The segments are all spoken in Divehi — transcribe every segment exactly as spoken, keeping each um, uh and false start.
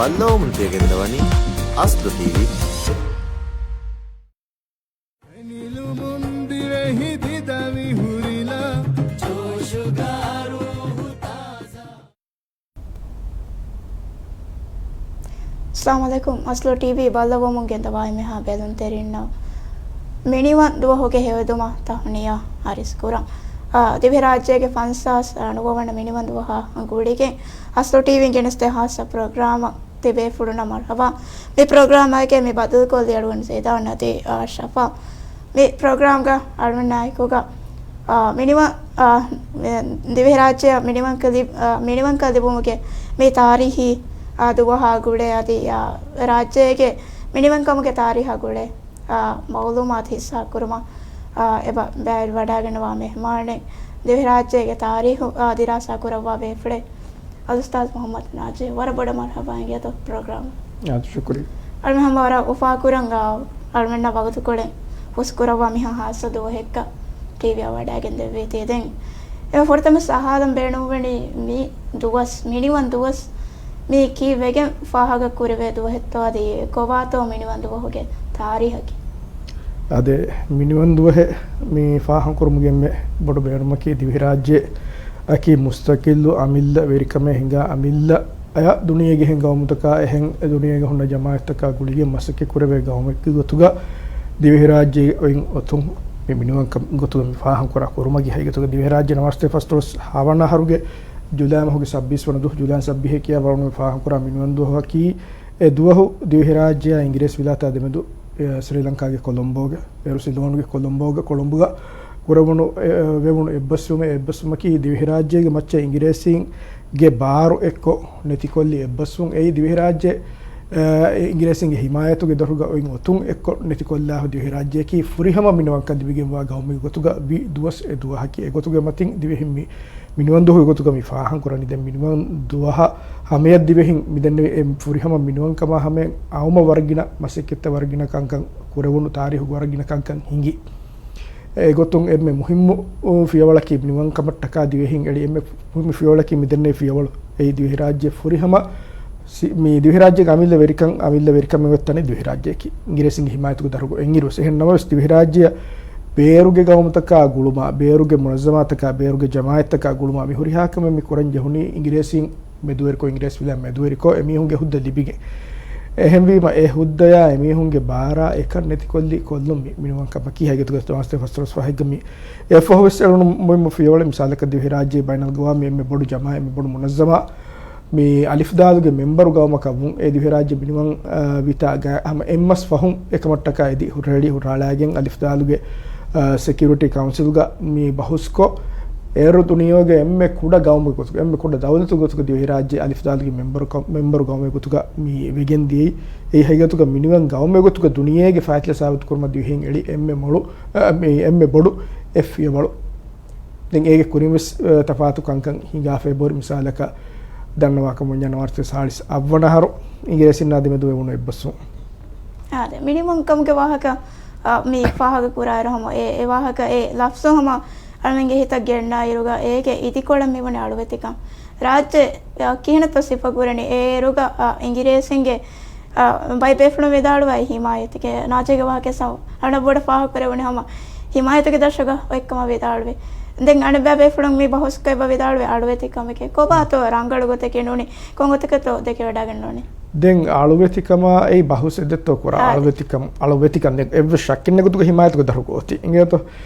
ބައްލަވަމުން ތިޔަ ގެންދަވަނީ އަސްލު ޓީވީ. ނިލުމުން ދިވެހި ދިދަވި ހުރިލާ ޖޯޝުގާ ރޫހު ތާޒާ. އައްސަލާމު ޢަލައިކުމް. އަސްލު ޓީވީ ބައްލަވަމުން ގެންދަވާ އެންމެހާ ބެލުންތެރިންނަށް މިނިވަން ދުވަހުގެ ހެޔޮއެދުމަށް ތަހުނިޔާ އަރިސް ކުރަން. އާ، ދިވެހިރާއްޖޭގެ ފަންސާސް ނުވަވަނަ މިނިވަން ދުވަހާ ގުޅިގެން އަސްލު ޓީވީން ގެނެސްދޭ ހާއްސަ ޕްރޮގްރާމަށް ތިބޭފުޅުންނަށް މަރުޙަބާ. މި ޕްރޮގްރާމާއެކޭ މި ބަދަލުކޮށްލި އަޅުގަނޑު ޒައިދާ ނަދީ އަޝްރަފާ. މި ޕްރޮގްރާމްގަ އަޅުގަނޑާއެކުގަ، އާ، މިނިވަން، އާ، ދިވެހިރާއްޖެއަށް މިނިވަންކަން ލި-، އާ، މިނިވަންކަން ލިބުމުގެ މި ތާރީހީ، އާ، ދުވަހާ ގުޅޭ އަދި، އާ، ރާއްޖޭގެ މިނިވަންކަމުގެ ތާރީހާ ގުޅޭ، އާ، މައުލޫމާތު ހިއްސާ ކުރުމަށް، އާ، އެބަ ބައިވެރިވަޑައިގަންނަވާ މެހްމާނެއް، ދިވެހިރާއްޖޭގެ ތާރީހު، އާ، ދިރާސާ ކުރައްވާ ބޭފުޅެއް، އަލްއުސްތާޛު މުޙައްމަދު ނާޖި، ވަރަށް ބޮޑަށް މަރުޙަބާ އިނގޭތޯ ޕްރޮގްރާމް. އާދެ، ޝުކުރިއްޔާ. އަޅުގަނޑު ހަމަ ވަރަށް އުފާކުރަން، އާ، އަޅުގަނޑަށް ވަގުތުކޮޅެއް ހުސްކުރައްވާ މިހާ ހާއްސަ ދުވަހެއްގަ ޓީވީއަށް ވަޑައިގެންދެއްވީތީ. ދެން އެ ފުރަތަމަ އަހާލަން ބޭނުންވަނީ މި ދުވަސް، މިނިވަން ދުވަސް މީ ކީއްވެގެން ފާހަގަ ކުރެވޭ ދުވަހެއްތޯ އަދި ކޮބާތޯ މިނިވަން ދުވަހުގެ ތާރީހަކީ؟ އާދެ، މިނިވަން ދުވަހެއް މި ފާހަގަކުރުމުގެ އެންމެ ބޮޑު ބޭނުމަކީ ދިވެހިރާއްޖެ އަކީ މުސްތަޤިއްލު އަމިއްލަ ވެރިކަމެއް ހިނގާ އަމިއްލަ އަޔަށް ދުނިޔޭގެ އެހެން ގައުމުތަކާ އެހެން ދުނިޔޭގަ ހުންނަ ޖަމާޢަތްތަކާ ގުޅިގެން މަސައްކަތް ކުރެވޭ ގައުމެއްގެ ގޮތުގަ ދިވެހިރާއްޖެ އޮތް އޮތުން މި މިނިވަންކަމުގެ ގޮތުގަ މި ފާހަގަކުރާ ކުރުމަކީ ހަގީގަތުގަ ދިވެހިރާއްޖެ ނަވާރަ ސަތޭކަ ފަސްދޮޅަސް ހަވަނަ އަހަރުގެ ޖުލައި މަހުގެ ސައްބީސް ވަނަ ދުވަހު، ޖުލައި ސައްބީހެއް ކިޔާ ވަރުނު މި ފާހަގަކުރާ މިނިވަން ދުވަހަކީ، އެ ދުވަހު ދިވެހިރާއްޖެއާ އިނގިރޭސި ވިލާތާ ދެމެދު، އެ، ސްރީލަންކާގެ ކޮލޮމްބޯގަ، އޭރު ސިލޯނުގެ ކޮލޮމްބޯގަ، ކޮޅުނބުގަ ކުރެވުނު، އެ، ވެވުނު އެއްބަސްވުމެއް، އެއްބަސްވުމަކީ ދިވެހިރާއްޖޭގެ މައްޗަށް އިނގިރޭސީންގެ ބާރު އެއްކޮށް ނެތިކޮށްލި އެއްބަސްވުން. އެއީ ދިވެހިރާއްޖެ، އެ، އިނގިރޭސީންގެ ހިމާޔަތުގެ ދަށުގަ އޮތް އޮތުން އެއްކޮށް ނެތިކޮށްލާފަ ދިވެހިރާއްޖެއަކީ ފުރިހަމަ މިނިވަންކަން ލިބިގެންވާ ގައުމެއްގެ ގޮތުގަ ވި ދުވަސް އެ ދުވަހަކީ. އެގޮތުގެ މަތިން ދިވެހިން މި މިނިވަން ދުވަހުގެ ގޮތުގަ މި ފާހަގަކުރަނީ. ދެން މިނިވަން ދުވަހަށް ހަމަޔަށް ދިވެހިން މިދެންނެވި އެ ފުރިހަމަ މިނިވަންކަމާ ހަމަޔަށް އައުމަށް ވަރަށްގިނަ މަސައްކަތްތައް، ވަރަށްގިނަ ކަންކަން ކުރެވުނު، ތާރީހުގެ ވަރަށްގިނަ ކަންކަން ހިނގި. އެގޮތުން އެންމެ މުހިއްމު ފިޔަވަޅަކީ މިނިވަންކަމަށްޓަކާ ދިވެހިން އެޅި އެންމެ މުހިއްމު ފިޔަވަޅަކީ މިދެންނެވި ފިޔަވަޅު. އެއީ ދިވެހިރާއްޖެ ފުރިހަމަ ސި-، މި ދިވެހިރާއްޖޭގެ އަމިއްލަ ވެރިކަން، އަމިއްލަ ވެރިކަމެއް އޮތް ތަނެއް ދިވެހިރާއްޖެއަކީ. އިނގިރޭސިންގެ ހިމާޔަތުގެ ދަށުގަ އޮތްއިރުވެސް. އެހެން ނަމަވެސް ދިވެހިރާއްޖެއަށް ބޭރުގެ ގައުމުތަކާ ގުޅުމާ، ބޭރުގެ މުނައްޒަމާތަކާ، ބޭރުގެ ޖަމާއަތްތަކާ ގުޅުމާ މި ހުރިހާ ކަމެއް މި ކުރަން ޖެހުނީ އިނގިރޭސީން މެދުވެރިކޮށް، އިނގިރޭސި ވިލާ މެދުވެރިކޮށް، އެމީހުންގެ ހުއްދަ ލިބިގެން. އެހެންވީމަ އެ ހުއްދަޔާ އެމީހުންގެ ބާރާ އެކަން ނެތިކޮށްލި ކޮށްލުން މި މިނިވަންކަމަކީ. ހަގީގަތުގަ ތަމާސްތެ ފަސްދޮޅަސް ފަހެއްގަ މި އެއްފަހުވެސް އެޅުނު މުހިއްމު ފިޔަވަޅެއް. މިސާލަކަށް ދިވެހިރާއްޖެ ބައިނަލްގަވާމީ އެންމެ ބޮޑު ޖަމާއަތް، އެންމެ ބޮޑު މުނައްޒަމާ، މި އަލިފްދާލުގެ މެމްބަރު ގައުމަކަށް ވުން، އެ ދިވެހިރާއްޖެ މިނިވަން، އާ، ވިތާ ގާ-، ހަމަ އެއްމަސް ފަހުން އެކަމަށްޓަކާ އެދި ހުރަހެޅި ހުރާޅާގެން އަލިފްދާލުގެ، އާ، ސެކިއުރިޓީ ކައުންސިލްގަ މި ބަހުސްކޮށް، އޭރު ދުނިޔޭގެ އެންމެ ކުޑަ ގައުމެއް ގޮތުގަ، އެންމެ ކުޑަ ދައުލަތު ގޮތުގަ ދިވެހިރާއްޖެ އަލިފްދާލުގެ މެމްބަރު ކަ-، މެމްބަރު ގައުމެއް ގޮތުގަ މި ވެގެން ދިޔައީ. އެއީ ހަގީގަތުގަ މިނިވަން ގައުމެއް ގޮތުގަ ދުނިޔޭގެ ފާތިލަ ސާބިތު ކުރުމަށް ދިވެހިން އެޅި އެންމެ މޮޅު، އަ، މި އެންމެ ބޮޑު އެއް ފިޔަވަޅު. ދެން އޭގެ ކުރިން ވެސް، އަ، ތަފާތު ކަންކަން ހިނގާފައި ބޮޑު މިސާލަކަށް ދަންނަވާކަމުން ނަވާރަ ސާޅީސް އަށްވަނަ އަހަރު އިނގިރޭސިންނާ ދެމެދު ވެވުނު އެއްބަސްވުން. އާދެ، މިނިވަންކަމުގެ ވާހަކަ، އަ، މި ފާހަގަ ކުރާއިރު ހަމަ އެ، އެ ވާހަކަ އެ ލަފްޒު ހަމަ އަޅުމެންގެ ހިތަށް ގެންނާ އިރުގަ އޭގެ އިދިކޮޅަށް މިވަނީ އަޅުވެތިކަން. ރާއްޖެ، އަ، ކިހިނެއްތޯ ސިފަ ކުރަނީ؟ އޭރުގަ، އަ، އިނގިރޭސިންގެ، އަ، ބައިބޭފުޅުން ވިދާޅުވާ ހިމާޔަތެއް. ނާޖޭގެ ވާހަކަ ސައު-، އަނެއް ބޮޑަށް ފާހަގަ ކުރެވުނީ ހަމަ ހިމާޔަތުގެ ދަށުގަ އޮތްކަމަށް ވިދާޅުވި. ދެން އަނެއްބައި ބޭފުޅުން މި ބަހުސްކޮށް އެބަ ވިދާޅުވި އަޅުވެތިކަމެކޭ. ކޮބާތޯ ރަނގަޅު ގޮތެކޭ ނޫނީ؟ ކޮން ގޮތަކަށްތޯ ދެކެވަޑައިގަންނަވަނީ؟ ދެން އަޅުވެތިކަމާ އެއީ ބަހުސް އެއްދެއްތޯ ކުރާ؟ އާ. އަޅުވެތިކަން، އަޅުވެތިކަން ދެން އެއްވެސް ޝައްކެއް ނެތް ގޮތުގަ ހިމާޔަތުގެ ދަށުގަ އޮތީ. އިނގޭތޯ؟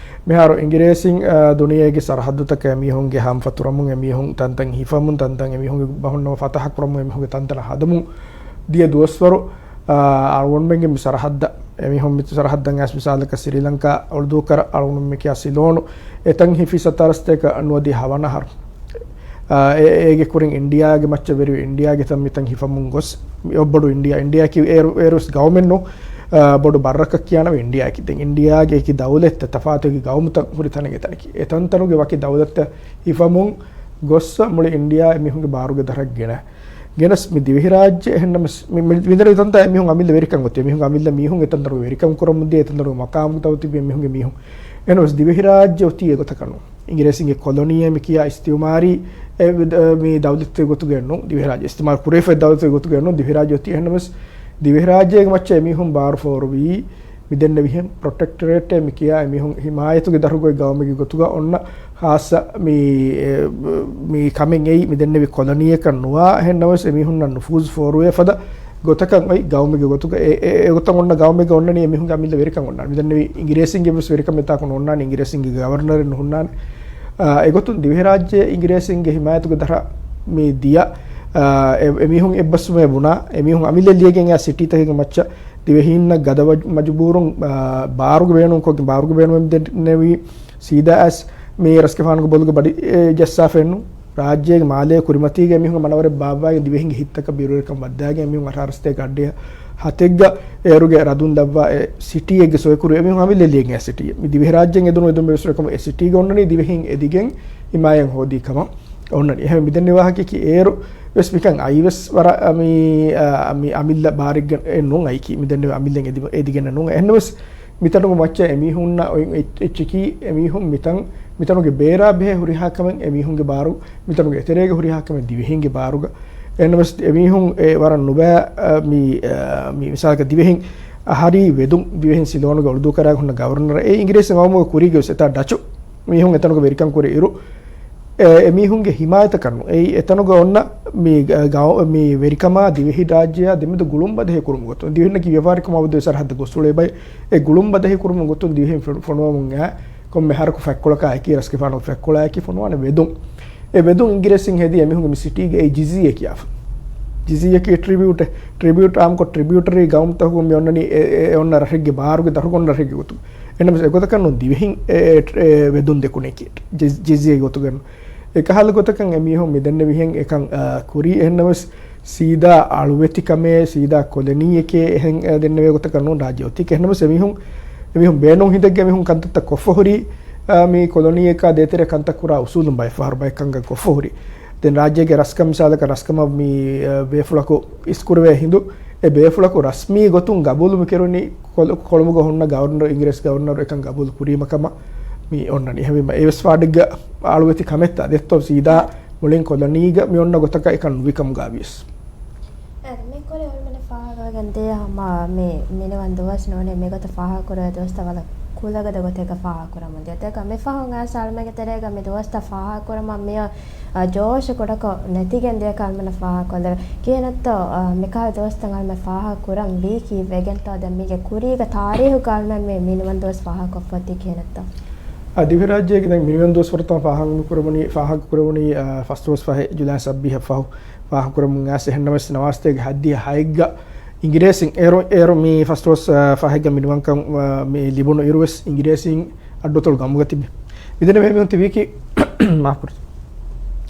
މިހާރު އިނގިރޭސިން، އާ، ދުނިޔޭގެ ސަރަހައްދުތަކަށް އެމީހުންގެ ހަން ފަތުރަމުން، އެމީހުން ތަންތަން ހިފަމުން، ތަންތަން އެމީހުންގެ ބަހުންނަމަ ފަތަހަ ކުރަމުން، އެމީހުންގެ ތަންތަނަށް ހަދަމުން ދިޔަ ދުވަސްވަރު، އާ، އަޅުގަނޑުމެންގެ މި ސަރަހައްދަށް، އެމީހުން މި ސަރަހައްދަށް އައިސް މިސާލަކަށް ސްރީލަންކާ އުޅުދޫކަރަ އަޅުގަނޑުމެން މި ކިޔާ ސިލޯނު، އެތަން ހިފީ ސަތާރަ ސަތޭކަ ނުވަދިހަ ހަވަނަ އަހަރު. އާ، އެ-، އޭގެ ކުރިން އިންޑިއާގެ މައްޗަށް ވެރިވި އިންޑިއާގެ ތަން މިތަން ހިފަމުން ގޮސް، އޮއްބޮޑު އިންޑިއާ، އިންޑިއާއަކީ އޭރު-، އޭރުވެސް ގައުމެއް ނޫން، އާ، ބޮޑު ބައްރަކަށް ކިޔާނަމޭ އިންޑިއާއަކީ. ދެން އިންޑިއާގެ އެކި ދައުލަތްތައް ތަފާތު އެކި ގައުމުތައް ހުރި ތަނެއް އެތަނަކީ. އެތަންތަނުގެ ވަކި ދައުލަތްތައް ހިފަމުން ގޮއްސަ މުޅި އިންޑިއާ އެމީހުންގެ ބާރުގެ ދަށަށް ގެނަ-، ގެނަސް މި ދިވެހިރާއްޖެ އެހެންނަމަސް މި-، މި-، މިދަނީ އެތަންތާ އެމީހުން އަމިއްލަ ވެރިކަން އޮތީ. އެމީހުން އަމިއްލަ މީހުން އެތަންތަނުގެ ވެރިކަން ކުރަމުން ދިޔަ، އެތަންތަނުގެ މަޤާމުގެ ތައު ތިބި އެމީހުންގެ މީހުން. އެހެންނަމަސް ދިވެހިރާއްޖެ އޮތީ އެގޮތަކަށް ނޫން. އިނގިރޭސިންގެ ކޮލޮނީއެއް މި ކިޔާ އިސްތިއުމާރީ އެ، އެ، މި ދައުލަތެއް ގޮތުގައެއް ނޫން، ދިވެހިރާއްޖެ އިސްތިމާރު ކުރެވިފައި ދައުލަތެއް ގޮތުގައެއް ނޫން، ދިވެހިރާއްޖެ އޮތީ. އެހެންނަމަވެސް، ދިވެހިރާއްޖޭގެ މައްޗަށް އެމީހުން ބާރު ފޯރުވީ، މި ދެންނެވިހެން ޕްރޮޓެކްޓަރޭޓް މި ކިޔާ އެމީހުން ހިމާޔަތުގެ ދަށުގައި ގައުމެއްގެ ގޮތުގަ އޮންނަ ޚާއްޞަ މި، އެ، މި ކަމެއް އެއީ މި ދެންނެވި ކޮލަނީއަކަށް ނުވާ، އެހެންނަމަވެސް އެމީހުންނަށް ނުފޫޒު ފޯރުވޭ ފަދަ ގޮތަކަށް އޮތް ގައުމެއްގެ ގޮތުގަ، އެ، އެ، އެގޮތަށް އޮންނަ ގައުމެއްގަ އޮންނަނީ އެމީހުންގެ އަމިއްލަ ވެރިކަން އޮންނާނެ. މި ދެންނެވި އިނގިރޭސިންގެ ވެސް ވެރިކަމެއް ތާކު ނޯންނާނެ، އިނގިރޭސިންގެ ގަވަރނަރެއް ނުހުންނާނެ. އާ، އެގޮތުން ދިވެހިރާއްޖެ އިނގިރޭސިންގެ ހިމާޔަތުގެ ދަށަށް މި ދިޔަ، އާ، އެ، އެމީހުން އެއްބަސްވުމޭ ބުނާ، އެމީހުން އަމިއްލަ ލިޔެގެން އާ ސިޓީތަކެއްގެ މައްޗަށް ދިވެހީންނަށް ގަދަ ވަޖް-، މަޖުބޫރުން، އާ، ބާރުގެ ބޭނުން ކޮށްގެން ބާރުގެ ބޭނުމެއް ދެންނެވީ ސީދާ އައިސް މި ރަސްގެފާނުގެ ބޮލުގެ ބަޑި، އެ، ޖައްސާފައެއްނު. ރާއްޖޭގެ މާލޭ ކުރިމަތީގެ އެމީހުންގެ މަނަވަރެއް ބާއްވާގެން ދިވެހިންގެ ހިތްތަކަށް ބިރުވެރިކަން ވައްދާގެން އެމީހުން އަށާރަސަތޭކަ އަށްޑިހަ ހަތެއްގަ އޭރުގެ ރަދުން ދަށްވާ އެ ސިޓީއެއްގެ ސޮއިކުރު އެމީހުން އަމިއްލަ ލިޔެގެން ސިޓީ. މި ދިވެހިރާއްޖޭން އެދުނު އެދުން ބޭސްވެރިކަމުން އެ ސިޓީގަ އޮންނަނީ ދިވެހިން އެދިގެން ހިމާޔަތް ހޯދީ ކަމަށް އޮންނަނީ. އެހެން މިދެންނެވި ވާހަކައަކީ އޭރު ވެސް މިކަން އައިވެސް ވަރަށް މި، އަ، މި އަމިއްލަ ބާރެއްގަ އެއް ނޫން އައިކީ. މިދެންނެވި އަމިއްލައިން އެދި-، އެދިގެންނެއް ނޫން. އެހެންނަމަވެސް މިތަނުގެ މައްޗަށް އެމީހުންނަށް އޮތް އެއްޗަކީ، އެމީހުން މިތަން، މިތަނުގެ ބޭރާ ބެހޭ ހުރިހާ ކަމެއް އެމީހުންގެ ބާރު، މިތަނުގެ އެތެރޭގަ ހުރިހާ ކަމެއް ދިވެހިންގެ ބާރުގަ. އެހެންނަމަވެސް އެމީހުން އެ ވަރަށް ނުބައި، އަ، މި، އަ، މި މިސާލަކަށް ދިވެހިން އަހަރީ ވެދުން، ދިވެހިން ސިލޯނުގެ އުޅުދޫކަރާގަ ހުންނަ ގަވަރނަރ އެ އިނގިރޭސި ގައުމުގެ ކުރީގެ ވެސް އެތާ ޑަޗު މީހުން އެތަނުގަ ވެރިކަން ކުރި އިރު، އެ، އެމީހުންގެ ހިމާޔަތަކަށް ނޫން. އެއީ އެތަނުގަ އޮންނަ މި ގަ-، ގައު-، މި ވެރިކަމާ ދިވެހި ރާއްޖެއާ ދެމެދު ގުޅުން ބަދަހި ކުރުމުގެ ގޮތުން. ދިވެހިންނަކީ ވިޔަފާރިކަމާ ބަދަލު ސަރަހައްދަށް ގޮސް އުޅޭ ބައެއް. އެ ގުޅުން ބަދަހި ކުރުމުގެ ގޮތުން ދިވެހިން ފޮ-، ފޮނުވަމުން އައި ކޮންމެ އަހަރަކު ފަތްކޮޅަކާ އެކި ރަސްގެފާނު ފަތްކޮޅާ އެކި ފޮނުވާނެ ވެދުން. އެ ވެދުން އިނގިރޭސިން ހެދީ އެމީހުންގެ މި ސިޓީގެ އެ ޖިޒީއަ ކިޔާފަ. ޖިޒީއަކީ ޓްރިބިއުޓެއް، ޓްރިބިއުޓް އާއްމުކޮށް ޓްރިބިއުޓަރީ ގައުމުތަކުން މި އޮންނަނީ އެ، އެ، އެ އޮންނަ ރަށެއްގެ ބާރުގެ ދަށުގަ އޮންނަ ރަށެއްގެ ގޮތުގަ. އެހެންނަމަވެސް އެގޮތަކަށް ނޫން ދިވެހިން އެ، އެ، އެ ވެދުން ދެކުނީކީ ޖި-، ޖިޒީއަ ގޮތުގަ. އެކަހަލަ ގޮތަކަށް އެމީހުން މި ދެންނެވިހެން އެކަން، އާ، ކުރީ. އެހެންނަމަވެސް ސީދާ އަޅުވެތިކަމޭ، ސީދާ ކޮލަނީއެކޭ އެހެން، އާ، ދެންނެވޭ ގޮތަކަށް ނޫން ރާއްޖެ އޮތީ. އެހެންނަމަވެސް އެމީހުން، އެމީހުން ބޭނުން ހިނދެއްގެ އެމީހުން ކަންތައްތައް ކޮށްފަ ހުރީ، އާ، މި ކޮލޮނީއަކާ ދޭތެރޭ ކަންތައް ކުރާ އުސޫލުން ބައެއް ފަހަރު ބައެއް ކަންކަން ކޮށްފަ ހުރީ. ދެން ރާއްޖޭގެ ރަސްކަން މިސާލަކަށް ރަސްކަމަށް މި، އާ، ބޭފުޅަކު އިސްކުރެވޭ ހިނދު، އެ ބޭފުޅަކު ރަސްމީ ގޮތުން ގަބޫލު މި ކެރުނީ ކޮލު-، ކޮޅުމުގަ ހުންނަ ގަވަރނަރު، އިނގިރޭސި ގަވަރނަރު އެކަން ގަބޫލު ކުރީމަ ކަމަށް މި އޮންނަނީ. އެހެންވީމަ އެވެސް ފާޑެއްގަ އަޅުވެތި ކަމެއްތާ ދެއްތޯ ސީދާ މުޅިން ކޮލަނީގަ މި އޮންނަ ގޮތަކަށް އެކަން ނުވިކަމުގަ ވިޔަސް. އެ، މި ކުރި އޮޅުމަނެ ފާހަގަވެގެން ދިޔަ ހަމަ މި މިނިވަން ދުވަސް ނޫނީ މިގޮތަށް ފާހަގަކުރެވޭ ދުވަސްތައް ވަރަށް ކުލަގަދަ ގޮތެއްގަ ފާހަގަކުރަމުން ދިޔަ. ދެކަ މި ފަހުން އައިސް އަޅުމެންގެ ތެރޭގަ މި ދުވަސްތައް ފާހަގަކުރަމަށް މި އަ، ޖޯޝު ކުޑަކޮށް ނެތިގެން ދިޔަކަށް އަޅުމެންނަށް ފާހަގަކޮށްލެވޭ. ކިހިނެއްތޯ، އަ، މިކަހަލަ ދުވަސްތައް އަޅުމެން ފާހަގަ ކުރަން ވީ ކީއްވެގެންތޯ؟ ދެން މީގެ ކުރީގަ ތާރީހުގަ އަޅުމެން މި މިނިވަން ދުވަސް ފާހަގަކޮށްފައޮތީ ކިހިނެއްތޯ؟ އަ، ދިވެހިރާއްޖޭގެ ދެން މިނިވަން ދުވަސް ފުރަތަމަ ފާހަގަ ކުރެވުނީ، ފާހަގަ ކުރެވުނީ، އަ، ފަސްދުވަސް ފަހެއް ޖުލައި ސައްބީސް ފަހު ފާހަގަ ކުރަމުން އައިސް. އެހެންނަމަވެސް ނަވާސަތޭކަ ހަތްދިހަ ހައެއްގަ އިނގިރޭސިން އޭރު، އޭރު މި ފަސްދުވަސް، އަ، ފަހެއްގަ މިނިވަންކަން، އަ، މި ލިބުނު އިރުވެސް އިނގިރޭސިން އައްޑުއަތޮޅު ގަމުގަ ތިބި. މިދެންނެވި އެމީހުން ތިބީކީ، މާފުކުރޭ.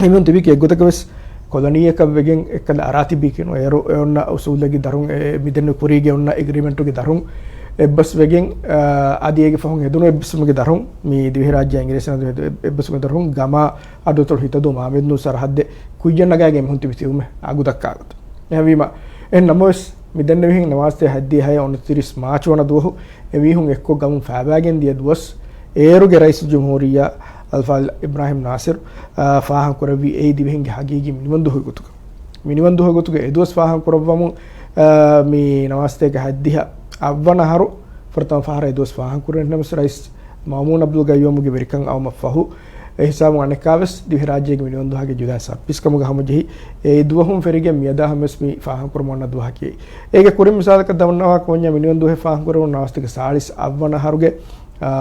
އެމީހުން ތިބީކީ އެއްގޮތަކަށް ވެސް ކޮލަނީއަކަށް ވެގެން އެއްކަލަ އަރާ ތިބީކީ ނޫން. އޭރު އެ އޮންނަ އުސޫލެއްގެ ދަށުން، އެ، މިދެންނެވި ކުރީގެ އޮންނަ އެގްރިމެންޓުގެ ދަށުން އެއްބަސްވެގެން، އާ، އަދި އޭގެ ފަހުން ހެދުނު އެއްބަސްވުމުގެ ދަށުން، މި ދިވެހިރާއްޖެ އިނގިރޭސިން އަދި ހެދު އެއްބަސްވުމުގެ ދަށުން ގަމާ އައްޑުއަތޮޅު ހިތަދޫ މާމެދުނޫ ސަރަހައްދެއް ކުއްޔަށް ނަގާގެން އެމީހުން ތިބި ތިބުމެއް އަގު ދައްކާ ގޮތަށް. އެހެންވީމަ، އެހެން ނަމަވެސް، މި ދެންނެވިހެން ނަވާސަތޭކަ ހަތްދިހަ ހައެއް އޮނަތިރީސް މާޗު ވަނަ ދުވަހު އެމީހުން އެއްކޮށް ގަމުން ފައިބައިގެން ދިޔަ ދުވަސް، އޭރުގެ ރައީސުލްޖުމްހޫރިއްޔާ އަލްފާޟިލް އިބްރާހިމް ނާސިރު، އާ، ފާހަގަކުރެއްވީ އެއީ ދިވެހިންގެ ހަގީގީ މިނިވަންދުވަހުގެ ގޮތުގަ. މިނިވަންދުވަހުގެ ގޮތުގަ އެދުވަސް ފާހަގަކުރައްވަމުން، އާ، މި ނަވާސަތޭކަ ހަތްދިހަ އަށްވަނަ އަހަރު ފުރަތަމަ ފަހަރަށް އެދުވަސް ފާހަގަކުރެވުނު. އެހެންނަމަވެސް ރައީސް މައުމޫން އަބްދުލް ގައްޔޫމުގެ ވެރިކަން އައުމަށްފަހު، އެ ހިސާބުން އަނެއްކާވެސް ދިވެހިރާއްޖޭގެ މިނިވަންދުވަހުގެ ޖުލައި ސައްބީސް ކަމުގަ ހަމަޖެހި، އެ ދުވަހުން ފެރިގެން މިއަދާ ހަމަވެސް މި ފާހަގަކުރަމުން އަންނަ ދުވަހަކީ. އޭގެ ކުރިން މިސާލަކަށް ދަންނަވާ ކޯންޏާ މިނިވަންދުވަހެއް ފާހަގަކުރެވުނު ނަވާސަތޭކަ ސާޅީސް އަށްވަނަ އަހަރުގެ، އާ،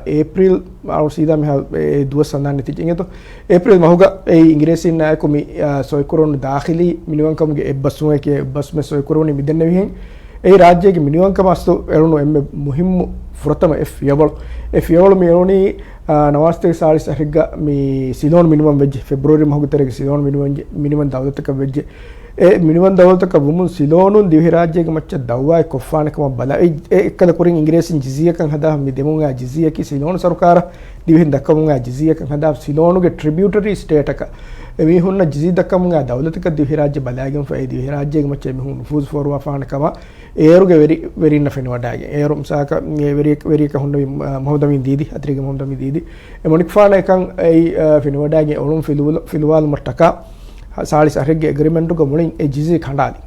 އޭޕްރީލް އަޅު ސީދާ މިހާ އެ ދުވަސް ސަނދާން ނެތިއްޖެ އިނގޭތޯ. އޭޕްރީލް މަހުގަ އެ އިނގިރޭސީންނާއެކު މި، އާ، ސޮއިކުރެވުނު ދާޚިލީ މިނިވަންކަމުގެ އެއްބަސްވުމެކޭ، އެއްބަސްވުމެއް ސޮއިކުރެވުނީ މިދެންނެވިހެން. އެއީ ރާއްޖޭގެ މިނިވަންކަމަށް އަސްލު އެޅުނު އެންމެ މުހިއްމު ފުރަތަމަ އެއް ފިޔަވަޅު. އެ ފިޔަވަޅު މި އެޅުނީ، އާ، ނަވާސަތޭކަ ސާޅީސް އަށެއްގަ މި ސިލޯން މިނިވަން ވެއްޖެ، ފެބްރުއަރީ މަހުގެ ތެރޭގަ ސިލޯން މިނިވަން، މިނިވަން ދައުލަތަކަށް ވެއްޖެ. އެ މިނިވަން ދައުލަތަކަށް ވުމުން ސިލޯނުން ދިވެހިރާއްޖޭގެ މައްޗަށް ދައުވާއެއް ކޮށްފާނެ ކަމަށް ބަލާ. އެ، އެ އެއްކަލަ ކުރިން އިނގިރޭސިން ޖިޒިއްޔަކަށް ހަދާ މި ދެމުން އާ ޖިޒިއްޔަކީ ސިލޯނު ސަރުކާރަށް ދިވެހިން ދައްކަމުން އާ ޖިޒިއްޔަކަށް ހަދާ ސިލޯނުގެ ޓްރިބިއުޓަރީ ސްޓޭޓަކަށް އެމީހުންނަށް ޖިޒިއްޔަ ދައްކަމުން އާ ދައުލަތަކަށް ދިވެހިރާއްޖެ ބަލާގެންފަ އެ ދިވެހިރާއްޖޭގެ މައްޗަށް އެމީހުން ނުފޫޒު ފޯރުވާފާނެ ކަމަށް އޭރުގެ ވެރި، ވެރިންނަށް ފެނިވަޑާގެން. އޭރު މިސާލަކަށް ވެރިއެއް، ވެރިއަކަށް ހުންނެވި، މަ-، މުހައްމަދު އަމީން ދީދީ، އަތިރީގެ މުހައްމަދު އަމީން ދީދީ. އެ މަނިކުފާނަށް އެކަން އެއީ، އަ، ފެނިވަޑާގެން އޮޅުން ފިލުވުލު-، ފިލުވާލުމަށްޓަކާ، ސާޅީސް އަށެއްގެ އެގްރިމެންޓުގަ މުޅިން އެ ޖިޒީ ކަނޑާލި.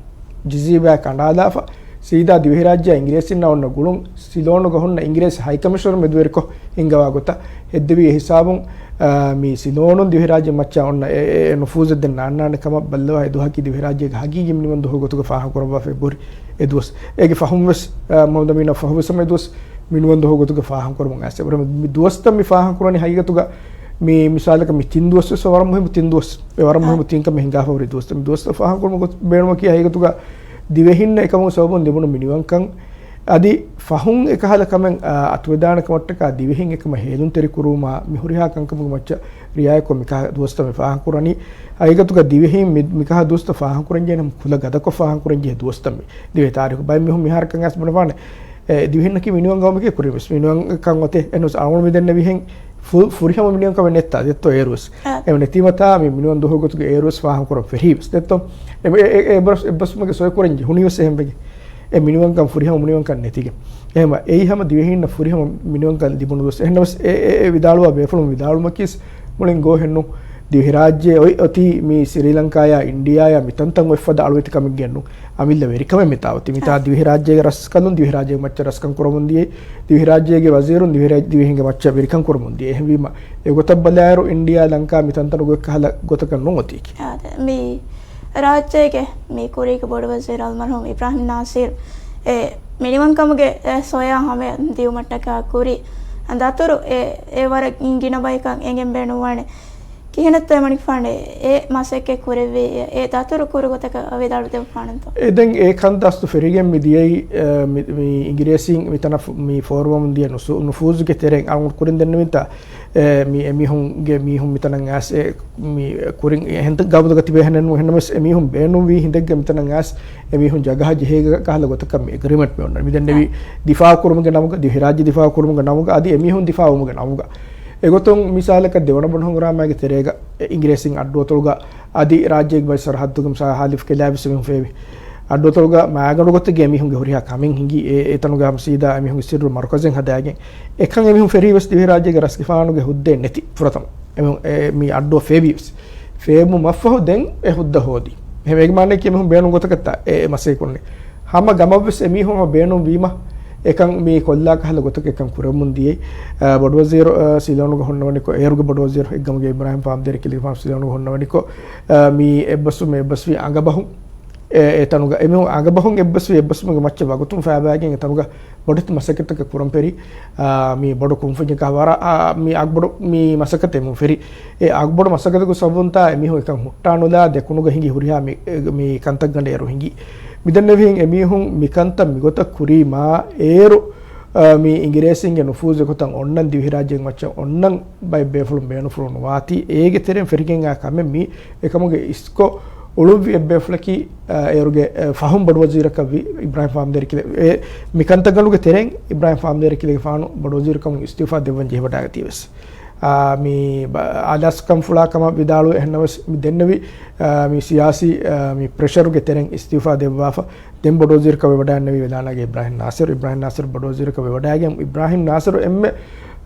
ޖިޒީ ބައި ކަނޑާލާފަ، ސީދާ ދިވެހިރާއްޖެއާ އިނގިރޭސިންނާ އޮންނަ ގުޅުން، ސިލޯނުގަ ހުންނަ އިނގިރޭސި ހައިކަމިޝަނަރު މެދުވެރިކޮށް ހިންގަވާ ގޮތަށް ހެއްދެވި. އެ ހިސާބުން، އާ، މި ސިލޯނުން ދިވެހިރާއްޖެ މައްޗަށް އޮންނަ އެ، އެ، އެ ނުފޫޒެއް ދެން ނާންނާނެ ކަމަށް ބައްލަވާ އެ ދުވަހަކީ ދިވެހިރާއްޖޭގެ ހަގީގީ މިނިވަން ދުވަހު ގޮތުގަ ފާހަގަކުރައްވާފައި ބުރި އެ ދުވަސް. އޭގެ ފަހުން ވެސް، އާ، މުހައްމަދު އަމީނާ ފަހު ވެސް ހަމަ އެ ދުވަސް މިނިވަން ދުވަހު ގޮތުގަ ފާހަގަކުރަމުން އައިސް. އެބަހުރި މި ދުވަސްތައް މި ފާހަގަކުރަނީ ހަގީގަތުގަ މި މިސާލަކަށް މި ތިން ދުވަސް ވެސް ވަރަށް މުހިއްމު ތިން ދުވަސް. އެ ވަރަށް މުހިއްމު ތިން ކަމެއް ހިނގާފަ ހުރި ދުވަސް. މި ދުވަސްތައް ފާހަގަކުރުމުގެ ބޭނުމަކީ ހަގީގަތުގަ ދިވެހިންނަށް އެކަމުގެ ސަބަބުން ލިބުނު މިނިވަންކަން އަދި ފަހުން އެކަހަލަ ކަމެއް، އާ، އަތުވެދާނެ ކަމަށްޓަކާ ދިވެހިން އެކަމަށް ހޭލުންތެރިކުރުވުމާ މި ހުރިހާ ކަންކަމުގެ މައްޗަށް ރިއާޔަތްކޮށް މިކަހަލަ ދުވަސްތައް މި ފާހަގަކުރަނީ. ހަގީގަތުގަ ދިވެހިން މި، މިކަހަލަ ދުވަސްތައް ފާހަގަކުރަންޖެހޭނެ ކުލަ ގަދަކޮށް ފާހަގަކުރަންޖެހޭ ދުވަސްތައް މި. ދިވެހި ތާރީޚު ބައެއް މީހުން މިހާރަކަށް އައިސް ބުނެފާނެ، އެ، ދިވެހިންނަކީ މިނިވަން ގައުމެކޭ ކުރިން ވެސް. މިނިވަންކަން އޮތޭ. އެހެންވެސް އަޅުގަނޑު މި ދެންނެވިހެން ފު-، ފުރިހަމަ މިނިވަންކަމެއް ނެތްތާ ދެއްތޯ އޭރުވެސް. އެ. އެ ނެތީމަތާ މި މިނިވަން ދުވަހު ގޮތުގެ އޭރުވެސް ފާހަގަކުރަން ފެށީވެސް ދެއްތޯ. އެ، އެ، އެ، އެއްބަސް-، އެއްބަސްވުމެއްގެ ސޮއި ކުރަން ޖެހުނީވެސް އެހެންވެގެން. އެ މިނިވަންކަން ފުރިހަމަ މިނިވަންކަން ނެތިގެން. އެހެންވެ، އެއީ ހަމަ ދިވެހީންނަށް ފުރިހަމަ މިނިވަންކަން ލިބުނު ދުވަސް. އެހެންނަމަވެސް އެ، އެ، އެ ވިދާޅުވާ ބޭފުޅުން ވިދާޅުމަކީސް މުޅިން ގޯހެއްނު. ދިވެހިރާއްޖެ އޮތް އޮތީ މި ސްރީލަންކާޔާ އިންޑިއާޔާ މިތަންތަން އޮތްފަދަ އަޅުވެތި ކަމެއްގެންނު. އަމިއްލަ ވެރިކަމެއް މިތާ އޮތީ. މިތާ އަ. ދިވެހިރާއްޖޭގެ ރަސްކަލުން ދިވެހިރާއްޖޭގެ މައްޗަށް ރަސްކަން ކުރަމުން ދިޔައީ. ދިވެހިރާއްޖޭގެ ވަޒީރުން ދިވެހިރާއްޖެ ދިވެހިންގެ މައްޗަށް ވެރިކަން ކުރަމުން ދިޔައީ. އެހެންވީމަ، އެގޮތަށް ބަލާއިރު އިންޑިއާ ލަންކާ މިތަންތަނުގަ އޮތް ކަހަލަ ގޮތަކަށް ނޫން އޮތީކީ. އާދެ، މި ރާއްޖޭގެ މި ކުރީގެ ބޮޑު ވަޒީރު އަލްމަރްހޫމް އިބްރާހިމް ނާސިރު އެ މިނިވަންކަމުގެ އެ ސޮޔާ ހަމަޔަށް ދިއުމަށްޓަކާ ކުރި ދަތުރު އެ، އެ ވަރަށް ގިނަ ބަޔަކަށް އެނގެން ބޭނުންވާނެ. ކިހިނެއްތޯ އެމަނިކުފާނު އެ މަސައްކަތް ކުރެއްވި އެ، އެ ދަތުރު ކުރު ގޮތަކަށް ވިދާޅު ދެއްވާނަންތޯ؟ އެ ދެން އެ ކަން ދަސްތު ފެރިގެން މި ދިޔައީ، އެ، މި، މި އިނގިރޭސީން މިތަނަށް ފު-، މި ފޯރުވަމުން ދިޔަ ނުސޫ-، ނުފޫޒުގެ ތެރެއިން އަޅުގަނޑު ކުރިން ދެންނެވިންތާ، އެ، މި އެމީހުންގެ މީހުން މިތަނަށް އައިސް އެ، މި ކުރިން އެހެން ގަބުލުގަ ތިބޭ ހެނެއްނު. އެހެންނަމަވެސް އެމީހުން ބޭނުންވީ ހިނދެއްގަ މިތަނަށް އައިސް އެމީހުން ޖަގަހަ ޖެހޭ ކަހަލަ ގޮތަކަށް މި އެގްރިމެންޓް މި އޮންނަނީ. މި ދެންނެވީ ދިފާއު ކުރުމުގެ ނަމުގަ، ދިވެހިރާއްޖެ ދިފާއު ކުރުމުގެ ނަމުގަ، އަދި އެމީހުން ދިފާއު ވުމުގެ ނަމުގަ. އެގޮތުން މިސާލަކަށް ދެވަނަ ބޮޑު ހަނގުރާމައިގެ ތެރޭގަ އެ އިނގިރޭސިން އައްޑުއަތޮޅުގަ އަދި ރާއްޖޭގެ ބައެއް ސަރަހައްދުގެ މިސާ ހާލިފް ކެލާ ވެސް އެމީހުން ފޭވި. އައްޑުއަތޮޅުގަ މައިގަނޑު ގޮތެއްގެ އެމީހުންގެ ހުރިހާ ކަމެއް ހިނގި އެ، އެތަނުގަ ހަމަ ސީދާ އެމީހުންގެ ސިއްރު މަރުކަޒެއް ހަދާގެން އެކަން އެމީހުން ފެރީ ވެސް ދިވެހިރާއްޖޭގެ ރަސްގެފާނުގެ ހުއްދައެއް ނެތި ފުރަތަމަ. އެމީހުން އެ، މި އައްޑުއަށް ފޭބީ ވެސް. ފޭބުމަށްފަހު ދެން އެ ހުއްދަ ހޯދީ. އެހެންވެ އޭގެ މާނައަކީ އެމީހުން ބޭނުން ގޮތަކަށްތާ އެ، އެ މަސައްކަތް ކުރަނީ. ހަމަ ގަމަށްވެސް އެމީހުން ހަމަ ބޭނުން ވީމަ އެކަން މި ކޮށްލާ ކަހަލަ ގޮތަކަށް އެކަން ކުރަމުން ދިޔައީ. އަ، ބޮޑުވަޒީރު، އަ، ސީލޯނުގަ ހުންނަވަނިކޮށް، އޭރުގެ ބޮޑުވަޒީރު ހެއްގަމުގެ އިބްރާހިމް ފާމްދޭރި ކިލެގެފާނު ސީލޯނުގަ ހުންނަވަނިކޮށް، އަ، މި އެއްބަސްވުމެއް އެއްބަސްވީ އަނގަބަހުން. އެ، އެތަނުގަ އެމީހުން އަނގަބަހުން އެއްބަސްވީ އެއްބަސްވުމުގެ މައްޗަށް ވަގުތުން ފައިބައިގެން އެތަނުގަ ބޮޑެތި މަސައްކަތްތަކެއް ކުރަން ފެރި، އާ، މި ބޮޑު ކުންފުންޏަކާ ވަރަށް، އާ، މި އަގުބޮޑު މި މަސައްކަތެއް އެމީހުން ފެރި. އެ އަގުބޮޑު މަސައްކަތުގެ ސަބަބުންތާ އެމީހުން އެކަން ހުއްޓާނުލާ ދެކުނުގަ ހިނގި ހުރިހާ މި، މި ކަންތައްގަނޑެއް އޭރު ހިނގި. މިދެންނެވިހެން އެމީހުން މިކަންތައް މިގޮތަށް ކުރީމާ އޭރު، އާ، މި އިނގިރޭސީންގެ ނުފޫޒު އެގޮތަށް އޮންނަން ދިވެހިރާއްޖޭގެ މައްޗަށް އޮންނަން ބައެއް ބޭފުޅުން ބޭނުންފުޅު ނުވާތީ. އޭގެ ތެރެއިން ފެށިގެން އާ ކަމެއް މި އެކަމުގެ އިސްކޮށް އުޅުއްވި އެއްބޭފުޅަކީ، އަ، އޭރުގެ، އަ، ފަހުން ބޮޑުވަޒީރަކަށްވި އިބްރާހިމް ފާމްދޭރި ކިލެ-، އެ، މި ކަންތައްގަނޑުގެ ތެރެއިން އިބްރާހިމް ފާމްދޭރި ކިލެގެފާނު ބޮޑުވަޒީރުކަމުން އިސްތިއުފާ ދެއްވަން ޖެހިވަޑައިގަތީވެސް. އާ، މި ބަ-، އާލާސްކަންފުޅާ ކަމަށް ވިދާޅުވި އެހެންނަމަވެސް މި ދެންނެވި، އާ، މި ސިޔާސީ، އާ، މި ޕްރެޝަރުގެ ތެރެއިން އިސްތިއުފާ ދެއްވާފަ. ދެން ބޮޑުވަޒީރަކަށް ވެވަޑައިންނެވީ ވެލާނާގެ އިބްރާހިމް ނާސިރު. އިބްރާހިމް ނާސިރު ބޮޑުވަޒީރަކަށް ވެވަޑައިގެން އިބްރާހިމް ނާސިރު އެންމެ،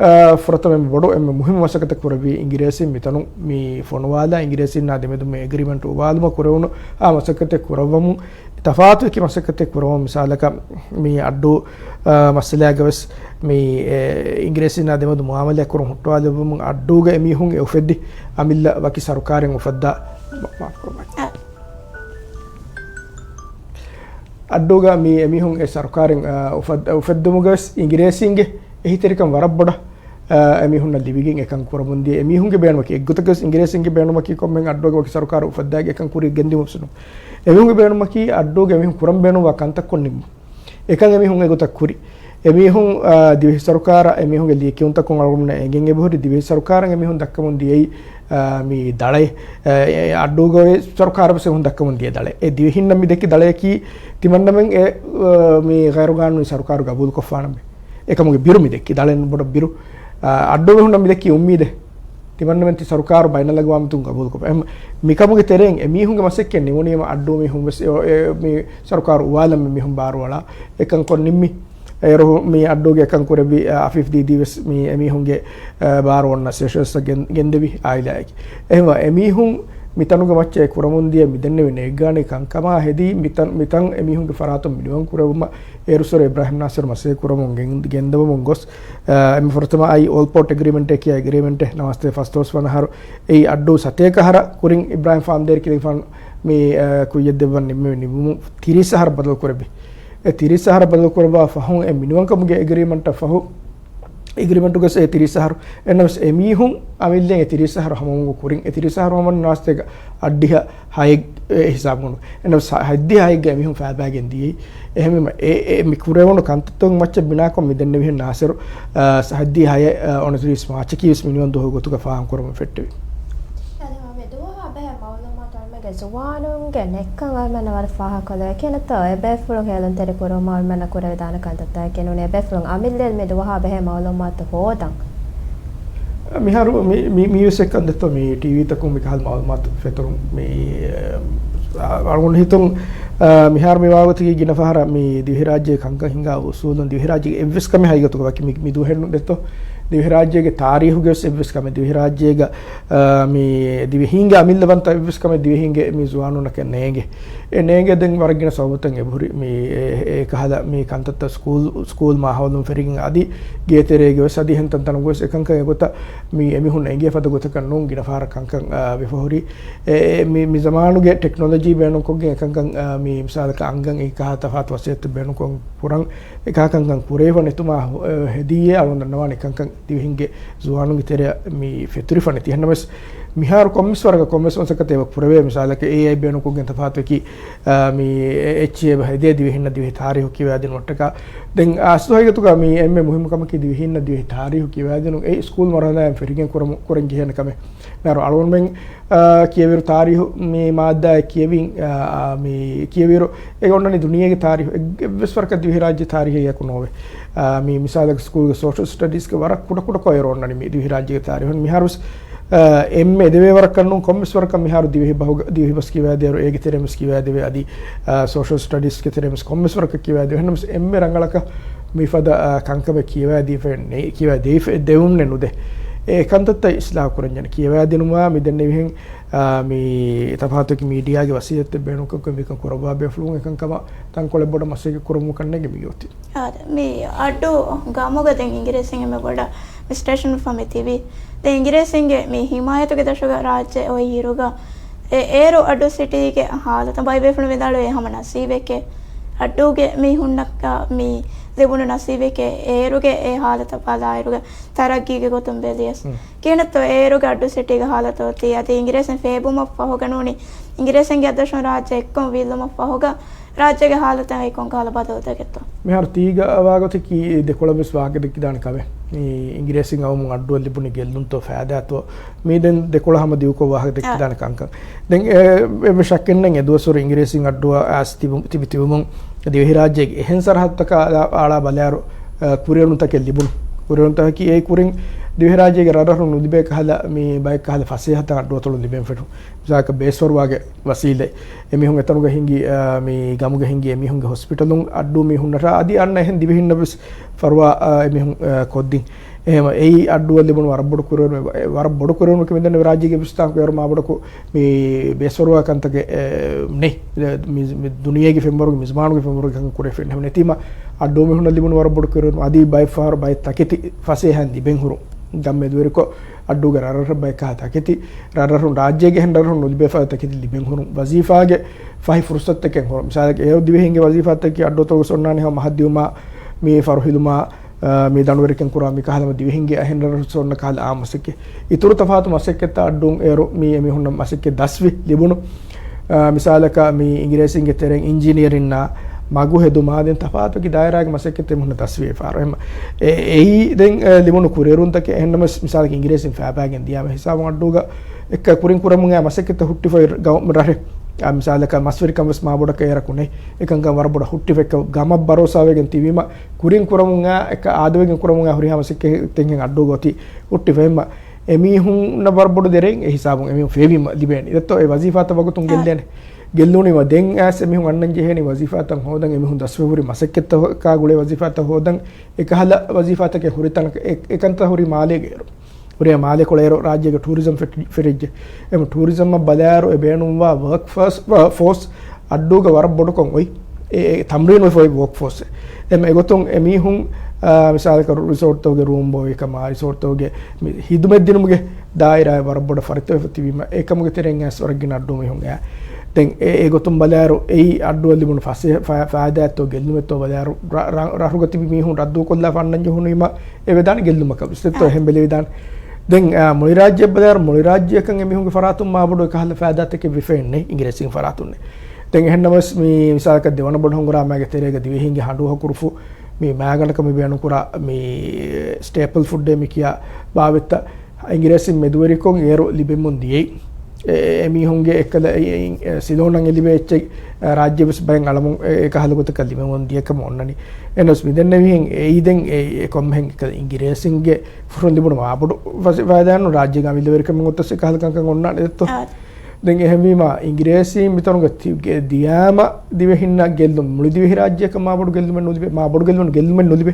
އާ، ފުރަތަމަ އެންމެ ބޮޑު އެންމެ މުހިއްމު މަސައްކަތެއް ކުރެއްވީ އިނގިރޭސިން މިތަނުން މި ފޮނުވާލާ، އިނގިރޭސިންނާ ދެމެދުން މި އެގްރިމެންޓް އުވާލުމަށް ކުރެވުނު އާ މަސައްކަތެއް ކުރައްވަމުން، ތަފާތު އެކި މަސައްކަތެއް ކުރައްވަމުން. މިސާލަކަށް މި އައްޑޫ، އާ، މައްސަލާގަވެސް މި، އެ، އިނގިރޭސިންނާ ދެމެދު މުއާމަލާތް ކުރުން ހުއްޓުވާލެއްވުމުން އައްޑޫގަ އެމީހުން އެ އުފެއްދި އަމިއްލަ ވަކި ސަރުކާރެއް އުފައްދާ، މާ-، މާފުކުރުމަށް. އައްޑޫގަ މި އެމީހުން އެ ސަރުކާރެއް، އާ، އުފައް-، އުފެއްދުމުގަވެސް އިނގިރޭސީންގެ އެހީތެރިކަން ވަރަށް ބޮޑަށް، އާ، އެމީހުންނަށް ލިބިގެން އެކަން ކުރަމުން ދިޔަ. އެމީހުންގެ ބޭނުމަކީ އެއްގޮތަކަސް އިނގިރޭސީންގެ ބޭނުމަކީ ކޮންމެ އައްޑޫގެ ވަކި ސަރުކާރު އުފައްދާގެ އެކަން ކުރި ގެންދިއުމަށް ނޫން. އެމީހުންގެ ބޭނުމަކީ އައްޑޫގެ އެމީހުން ކުރަން ބޭނުންވާ ކަންތައް ކޮށް ނިންމުން. އެކަން އެމީހުން އެގޮތަށް ކުރި. އެމީހުން، އާ، ދިވެހި ސަރުކާރަށް އެމީހުންގެ ލިޔެކިޔުންތަކުން އަޅުގަނޑުމެންނަށް އެނގެން އެބަހުރި، ދިވެހި ސަރުކާރަށް އެމީހުން ދައްކަމުން ދިޔައީ، އާ، މި ދަޅައެއް، އާ، އެ، އައްޑޫގައި ސަރުކާރަށް ވެސް އެމީހުން ދައްކަމުން ދިޔަ ދަޅައެއް. އެ ދިވެހިންނަށް މި ދެއްކި ދަޅަޔަކީ ތިމަންނަމެން އެ، އާ، މި ޣައިރުގާނޫނީ ސަރުކާރު ގަބޫލުކޮށްފާނަމޭ. އެކަމުގެ ބިރު މި ދެއްކި ދަޅައެއް ބޮޑަށް ބިރު. އާ، އައްޑޫ މީހުންނަށް މި ދެއްކި އުއްމީދެއް. ތިމަންނަމެން ތި ސަރުކާރު ބައިނަލްއަގްވާމުތުން ގަބޫލުކޮށް. އެހެން މިކަމުގެ ތެރެއިން އެމީހުންގެ މަސައްކަތް ނިމުނީމަ އައްޑޫ މީހުން ވެސް އެ، އެ، މި ސަރުކާރު އުވާލަން މި މީހުން ބާރުއަޅާ އެކަން ކޮށް ނިންމި. އޭރު މި އައްޑޫގެ އެކަން ކުރެއްވި، އަ، އަފީފް ދީދީ ވެސް މި އެމީހުންގެ، އަ، ބާރު އޮންނަ ސެޝަލްސް ގެން، ގެންދެވި އާއިލާއެކި. އެހެންވެ އެމީހުން މި ތަނުގެ މައްޗަށް ކުރަމުން ދިޔަ މި ދެންނެވި ނޭއްގާނީ ކަންކަމާ ހެދީ މި ތަން، މި ތަން އެމީހުންގެ ފަރާތުން މިނިވަން ކުރެވުމަށް އޭރު ސޮރެ އިބްރާހިމް ނާސިރު މަސައްކަތް ކުރަމުން ގެން، ގެންދަވަމުން ގޮސް، އަ، އެންމެ ފުރަތަމަ އައި އޯލް ޕޯޓް އެގްރިމެންޓޭ ކިޔާ އެގްރިމެންޓެއް ނަވާސްތޭ ފަސްދޮޅަސް ވަނަ އަހަރު އެއީ އައްޑޫ ސަތޭކަ އަހަރަށް ކުރިން އިބްރާހިމް ފާމްދޭރި ކިލެގެފާނު މި، އަ، ކުއްޔަށް ދެއްވަން ނިންމެވި ނިންމުމުން ތިރީސް އަހަރަށް ބަދަލު ކުރެއްވި. އެ ތިރީސް އަހަރަށް ބަދަލު ކުރައްވާ ފަހުން އެ މިނިވަންކަމުގެ އެގްރިމެންޓަށް ފަހު، އެގްރިމެންޓުގަސް އެ ތިރީސް އަހަރު. އެންނަވެސް އެމީހުން އަމިއްލައިން އެ ތިރީސް އަހަރު ހަމަވުމުގެ ކުރިން، އެ ތިރީސް އަހަރު ހަމަ ނާސްތޭގަ އައްޑިހަ ހައެއް އެ ހިސާބުނު. އެންނަވެސް ހަ-، ހައްދިހަ ހައެއްގަ އެމީހުން ފައިބައިގެން ދިޔައީ. އެހެންވީމަ އެ، އެ މި ކުރެވުނު ކަންތައްތަކުން މައްޗަށް ބިނާކޮށް މި ދެންނެވިހެން ނާސިރު، އަ، ހައްދިހަ ހައެއް، އަ، އުނަތިރީސް މާޗަކީ ވެސް މިނިވަން ދުވަހު ގޮތުގަ ފާހަގަކުރަމުން ފެއްޓެވި. ދުވަހާ ބެހޭ މައުލޫމާތު އަޅުމެންގެ ޒުވާނުންގެ ނެއްކަން އަޅުމެންނަށް ވަރަށް ފާހަގަކޮށްލެވޭ. ކިހިނެއްތޯ އެބޭފުޅުން ހޭލުންތެރި ކުރުމަށް އަޅުމެންނަށް ކުރެވިދާނެ ކަންތައްތަކެއް ނޫނީ އެބޭފުޅުން އަމިއްލައަށް މި ދުވަހާ ބެހޭ މައުލޫމާތު ހޯދަން؟ މިހާރު މި، މި، މިވެސް އެއްކަން ދެއްތޯ މި ޓީވީތަކުން މިކަހަލަ މައުލޫމާތު ފެތުރުން މި، އަ، އަޅުގަނޑު ހިތުން، އަ، މިހާރު މި ވާގޮތަކީ ގިނަ ފަހަރަށް މި ދިވެހިރާއްޖޭ ކަންކަން ހިނގާ އުސޫލުން ދިވެހިރާއްޖޭގެ އެއްވެސް ކަމެއް ހަގީގަތުގަ ވަކި މި، މި ދުވަހެއް ނޫން ދެއްތޯ. ދިވެހިރާއްޖޭގެ ތާރީހުގެ ވެސް އެއްވެސް ކަމެއް ދިވެހިރާއްޖޭގަ އާ، މި ދިވެހީންގެ އަމިއްލަ ވަންތަ އެއްވެސް ކަމެއް ދިވެހީންގެ މި ޒުވާނުންނަކަށް ނޭނގެ. އެ ނޭނގޭ ދެން ވަރަށް ގިނަ ސަބަބުތައް އެބަހުރި. މި އެ، އެ ކަހަލަ މި ކަންތައްތައް ސްކޫލް، ސްކޫލް މާހައުލުން ފެށިގެން އަދި ގޭތެރޭގެ ވެސް އަދި އެހެން ތަންތަނުގަ ވެސް އެކަންކަން އެގޮތަށް މި އެމީހުން އެނގޭ ފަދަ ގޮތަކަށް ނޫން ގިނަ ފަހަރަށް ކަންކަން، އާ، ވެފަ ހުރި. އެ، އެ، މި، މި ޒަމާނުގެ ޓެކްނޮލޮޖީ ބޭނުންކޮށްގެން އެކަންކަން، އާ، މި މިސާލަކަށް އަންގަން އެކަހަލަ ތަފާތު ވަސިއްޔަތު ބޭނުންކޮށް ކުރަން އެކަހަލަ ކަންކަން ކުރެވިފަ ނެތުމާ ހު-، އެ، ހެދިއްޔޭ އަޅުގަނޑު ދަންނަވާނެ އެކަންކަން ދިވެހިންގެ ޒުވާނުންގެ ތެރެއަށް މި ފެތުރިފަ ނެތި. އެހެންނަމަވެސް، މިހާރު ކޮންމެސް ވަރަކަށް ކޮންމެސް މަސައްކަތެއް އެބަ ކުރެވޭ. މިސާލަކަށް އޭއައި ބޭނުންކޮށްގެން ތަފާތު އެކި، އާ، މި އެ-، އެއްޗެއް އެބަ ހެދޭ ދިވެހިންނަށް ދިވެހި ތާރީހު ކިޔަވާދިނުމަށްޓަކާ. ދެން އަސްލު ހަގީގަތުގަ މި އެންމެ މުހިއްމު ކަމަކީ ދިވެހިންނަށް ދިވެހި ތާރީހު ކިޔަވާދިނުން. އެ ސްކޫލް މަރުހަލާއިން ފެށިގެން ކުރަމު-، ކުރަން ޖެހޭނެ ކަމެއް. މިހާރު އަޅުގަނޑުމެން، އާ، ކިޔެވިއިރު ތާރީހު މި މާއްދާއެއް ކިޔެވިން، އާ، އާ، މި ކިޔެވިއިރު އޭގަ އޮންނަނީ ދުނިޔޭގެ ތާރީހު، އެއް-، އެއްވެސް ވަރަކަށް ދިވެހިރާއްޖެ ތާރީހެއް އެކު ނޯވޭ. އާ، މި މިސާލަކަށް ސްކޫލްގެ ސޯޝަލް ސްޓަޑީޒްގެ ވަރަށް ކުޑަކުޑަކޮށް އޭރު އޮންނަނީ މި ދިވެހިރާއްޖޭގެ ތާރީހު. މިހާރުވެސް، އާ، އެންމެ އެދެވޭ ވަރަކަށް ނޫން، ކޮންމެސް ވަރަކަށް މިހާރު ދިވެހި ބަހުގަ-، ދިވެހި ބަސް ކިޔަވާދޭއިރު އޭގެ ތެރެއިންވެސް ކިޔަވާދެވޭ. އަދި، އާ، ސޯޝަލް ސްޓަޑީޒްގެ ތެރެއިންވެސް ކޮންމެސް ވަރަކަށް ކިޔަވާދެވޭ. އެހެންނަމަވެސް އެންމެ ރަނގަޅަކަށް މިފަދަ، އާ، ކަންކަމެއް ކިޔަވާދީފައެއް ނެތް، ކިޔަވާދީފަ ދެވުންނެއް ނުދޭ. އެ ކަންތައްތައް އިސްލާހު ކުރަންޖެހޭނެ. ކިޔަވާދިނުމާ މި ދެންނެވިހެން، އާ، މި ތަފާތު މީޑިއާގެ ވަސީލަތްތައް ބޭނުންކޮށް މިކަން ކުރައްވާ ބޭފުޅުން އެކަންކަމަށް ތަންކޮޅެއް ބޮޑަށް މަސައްކަތް ކުރަމުން ކަންނޭނގެ މި އޮތީ. އާދެ، މި އައްޑޫ ގަމުގަ ދެން އިނގިރޭސިން އެންމެ ބޮޑަށް މި ސްޓޭޝަން ވެފަ މި ތިބީ. ދެން އިނގިރޭސިންގެ މި ހިމާޔަތުގެ ދަށުގަ ރާއްޖެ އޮތް އިރުގަ އެ އޭރު އައްޑޫ ސިޓީގެ ހާލަތަށް ބައި ބޭފުޅުން ވިދާޅުވޭ ހަމަ ނަސީބެކޭ. އައްޑޫގެ މީހުންނަކަށް މި ލިބުނު ނަސީބެކޭ. އޭރުގެ އެ ހާލަތަށް ބަލާއިރުގަ ތަރައްގީގެ ގޮތުން ބެލިޔަސް. ކިހިނެއްތޯ އޭރުގެ އައްޑޫ ސިޓީގެ ހާލަތު އޮތީ؟ އަދި އިނގިރޭސިން ފޭބުމަށް ފަހުގަ ނޫނީ އިނގިރޭސިންގެ އައްދަށުން ރާއްޖެ އެއްކޮށް ވީއްލުމަށް ފަހުގަ ރާއްޖޭގެ ހާލަތަށް އައި ކޮންކަހަލަ ބަދަލުތަކެއްތޯ؟ މިހާރު ތީގަ ވާގޮތަކީ ދެކޮޅަށް ވެސް ވާހަކަ ދެއްކިދާނެ ކަމެއް. މި އިނގިރޭސިން އައުމުން އައްޑޫއަށް ލިބުނީ ގެއްލުންތޯ ފައިދާތޯ؟ މީ ދެން ދެކޮޅަށް ހަމަ ދިގުކޮށް ވާހަކަ ދެއްކިދާނެ ކަންކަން. ދެން އެ، އެއްވެސް ޝައްކެއް ނެތް އެ ދުވަސްވަރު އިނގިރޭސިން އައްޑޫއަށް އައިސް ތިބު-، ތިބި ތިބުމުން ދިވެހިރާއްޖޭގެ އެހެން ސަރަހައްދުތަކަށް އަޅާ، އަޅާ ބަލާއިރު، އަ، ކުރިއެރުންތަކެއް ލިބުނު. ކުރިއެރުންތަކަކީ އެ ކުރިން ދިވެހިރާއްޖޭގެ ރަށްރަށުން ނުލިބޭ ކަހަލަ މި ބައެއް ކަހަލަ ފަސޭހަތައް އައްޑުއަތޮޅުން ލިބެން ފެށުން. މިސާލަކަށް ބޭސްފަރުވާގެ ވަސީލަތް. އެމީހުން އެތަނުގަ ހިނގި، އާ، މި ގަމުގަ ހިނގި އެމީހުންގެ ހޮސްޕިޓަލުން އައްޑޫ މީހުންނަށާ އަދި އަންނަ އެހެން ދިވެހިންނަށް ވެސް ފަރުވާ، އާ، އެމީހުން، އާ، ކޮށްދިން. އެހެން އެއީ އައްޑޫއަށް ލިބުނު ވަރަށް ބޮޑު ކުރިއެރުމެއް، ވަރަށް ބޮޑު ކުރިއެރުމެއް މިދެންނެވި ރާއްޖޭގެ ވިސްނާކު އޭރު މާ ބޮޑަކު މި ބޭސްފަރުވާ ކަންތަކެއް، އެ، ނެތް. މި، މި ދުނިޔޭގެ ފެންވަރުގެ މިޒުމާނުގެ ފެންވަރުގެ ކަން ކުރެފެން ހަމަ ނެތީމަ އައްޑޫ މީހުންނަށް ލިބުނު ވަރަށް ބޮޑު ކުރިއެރުމެއް އަދި ބައެއް ފަހަރު ބައެއް ތަކެތި ފަސޭހައިން ލިބެން ހުރުން. ދަން މެދުވެރިކޮށް އައްޑޫގެ ރަށްރަށަށް ބައެއް ކަހަލަ ތަކެތި، ރަށްރަށުން ރާއްޖޭގެ އެހެން ރަށްރަށުން ނުލިބޭ ފަދަ ތަކެތި ލިބެން ހުރުން. ވަޒީފާގެ ފަހި ފުރުސަތުތަކެއް ހުރުން. މިސާލަކަށް އޭރު ދިވެހިންގެ ވަޒީފާތަކީ އައްޑުއަތޮޅުގަ އޮންނާނެ ހަމަ މަހަށް ދިއުމާ، މި ފަރު ހިލުމާ، އާ، މި ދަނޑުވެރިކަން ކުރާ މި ކަހަލަ ދިވެހިންގެ އެހެން ރަށްރަށުން އޮންނަ ކަހަލަ އާންމު މަސައްކަތް. އިތުރު ތަފާތު މަސައްކަތްތައް އައްޑޫން އޭރު މި އެމީހުންނަށް މަސައްކަތް ދަސްވި ލިބުނު. އާ، މިސާލަކަށް މި އިނގިރޭސިންގެ ތެރެއިން އިންޖިނިއަރިންނާ، މަގު ހެދުމާ ދެން ތަފާތު ދާއިރާގެ މަސައްކަތް އެމީހުންނަށް ދަސްވެފާރު. އެހެން އެއީ ދެން ލިބުނު ކުރިއެރުންތަކެއް. އެހެންނަމަވެސް މިސާލަކަށް އިނގިރޭސިން ފައިބާގެން ދިޔާމަ ހިސާބުން އައްޑޫގަ އެއްކަ ކުރިން ކުރަމުން އައި މަސައްކަތްތައް ހުއްޓިފައި ރަށެއް. މިސާލަކަށް މަސްވެރިކަން ވެސް މާބޮޑަކަށް އޭރަކު ނެތް. އެކަންކަން ވަރަށް ބޮޑަށް ހުއްޓިފައި ގަމަށް ބަރޯސާވެގެން ތިބީމަ ކުރިން ކުރަމުން އައި އެއްކަ އާދަވެގެން ކުރަމުން އައި ހުރިހާ މަސައްކަތްތައް އައްޑޫގަ އޮތީ ހުއްޓިފައި. އެމީހުންނަށް ވަރަށް ބޮޑު ދެރައެއް އެ ހިސާބުން އެމީހުން ފޭބީމަ ލިބޭނެ. ދެއްތޯ އެ ވަޒީފާތައް ވަގުތުން ގެއްލޭނެ. ގެއްލުނީމަ ދެން އައިސް އެމީހުން އަންނަން ޖެހޭނީ ވަޒީފާތައް ހޯދަން، އެމީހުން ދަސްވެ ހުރި މަސައްކަތްތަކާ ގުޅޭ ވަޒީފާތައް ހޯދަން، އެކަހަލަ ވަޒީފާތަކެއް ހުރި ތަނަކަށް އެ-، އެކަންތައް ހުރީ މާލޭގައިރު. ހުރިހާ މާލޭކޮޅަށް އޭރު ރާއްޖޭގެ ޓޫރިޒަމް ފެ-، ފެށިއްޖެ. އެމް ޓޫރިޒަމްއަށް ބަލާއިރު އެ ބޭނުންވާ ވަރކް ފޯސް، ފޯސް އައްޑޫގަ ވަރަށް ބޮޑުކޮށް އޮތް. އެ، އެ ތަމްރީނު އޮތް ވަރކް ފޯސް. އެމް އެގޮތުން އެމީހުން، އާ، މިސާލަކަށް ރިސޯޓްތަކުގެ ރޫމް ބޯއެކަމާ، ރިސޯޓްތަކުގެ މި ހިދުމަތް ދިނުމުގެ ދާއިރާއެއް ވަރަށް ބޮޑަށް ފަރިތަވެފަ ތިބީމަ، އެކަމުގެ ތެރެއިން އައިސް ވަރަށް ގިނަ އައްޑޫ މީހުން އެ. ދެން އެ، އެ ގޮތުން ބަލާއިރު، އެއީ އައްޑޫއަށް ލިބުނު ފަސޭ-، ފަ-، ފައިދާއެއްތޯ ގެއްލުމެއްތޯ ބަލާއިރު، ރަ-، ރަ-، ރަށުގަ ތިބި މީހުން ރައްދުކޮށްލާފަ އަންނަން ޖެހުނީމަ، އެ ވެދާނެ ގެއްލުމަކަށް ވެސް. ދެއްތޯ އެހެން ބެލެވިދާނެ. ދެން، އާ، މުޅި ރާއްޖެއަށް ބަލާއިރު، މުޅި ރާއްޖެއަކަށް އެމީހުންގެ ފަރާތުން މާބޮޑު އެކަހަލަ ފައިދާތަކެއް ވެފައެއް ނެތް އިނގިރޭސިން ފަރާތުން ނެތް. ދެން އެހެންނަމަވެސް، މި މިސާލަކަށް ދެވަނަ ބޮޑު ހަނގުރާމައިގެ ތެރޭގަ ދިވެހިންގެ ހަނޑު ހަކުރުފު މި މައިގަނޑަކަށް މި ބޭނުންކުރާ މި ސްޓޭޕްލް ފުޑް މި ކިޔާ ބާވަތްތައް އިނގިރޭސިން މެދުވެރިކޮށް އޭރު ލިބެމުން ދިޔައީ. އެ، އެ، އެމީހުންގެ އެއްކަލަ، އެ، އެ، އެ، ސިލޯނަށް އެ ލިބޭ އެއްޗެއް، އެ، ރާއްޖެ ވެސް ބައެއް އަޅަމުން އެ، އެކަހަލަ ގޮތަކަށް ލިބެމުން ދިޔަކަމަށް އޮންނަނީ. އެހެނަސް މިދެންނެވިހެން އެއީ ދެން އެ، އެ ކޮންމެހެން އެއްކަލަ އިނގިރޭސިންގެ ފުށުން ލިބުނު މާބޮޑު ފަސި-، ފައިދާއެއްނު ރާއްޖޭގެ އަމިއްލަވެރިކަމެއް އޮތަސް އެކަހަލަ ކަންކަން އޮންނާނެ ދެއްތޯ. ދެން އެހެންވީމާ، އިނގިރޭސީން މިތަނުގަ ތި-، ގެ-، ދިޔާމަ ދިވެހިންނަށް ގެއްލުން މުޅި ދިވެހިރާއްޖެއަކަށް މާބޮޑު ގެއްލުމެއް ނުލިބޭ، މާބޮޑު ގެއްލުން، ގެއްލުމެއް ނުލިބޭ.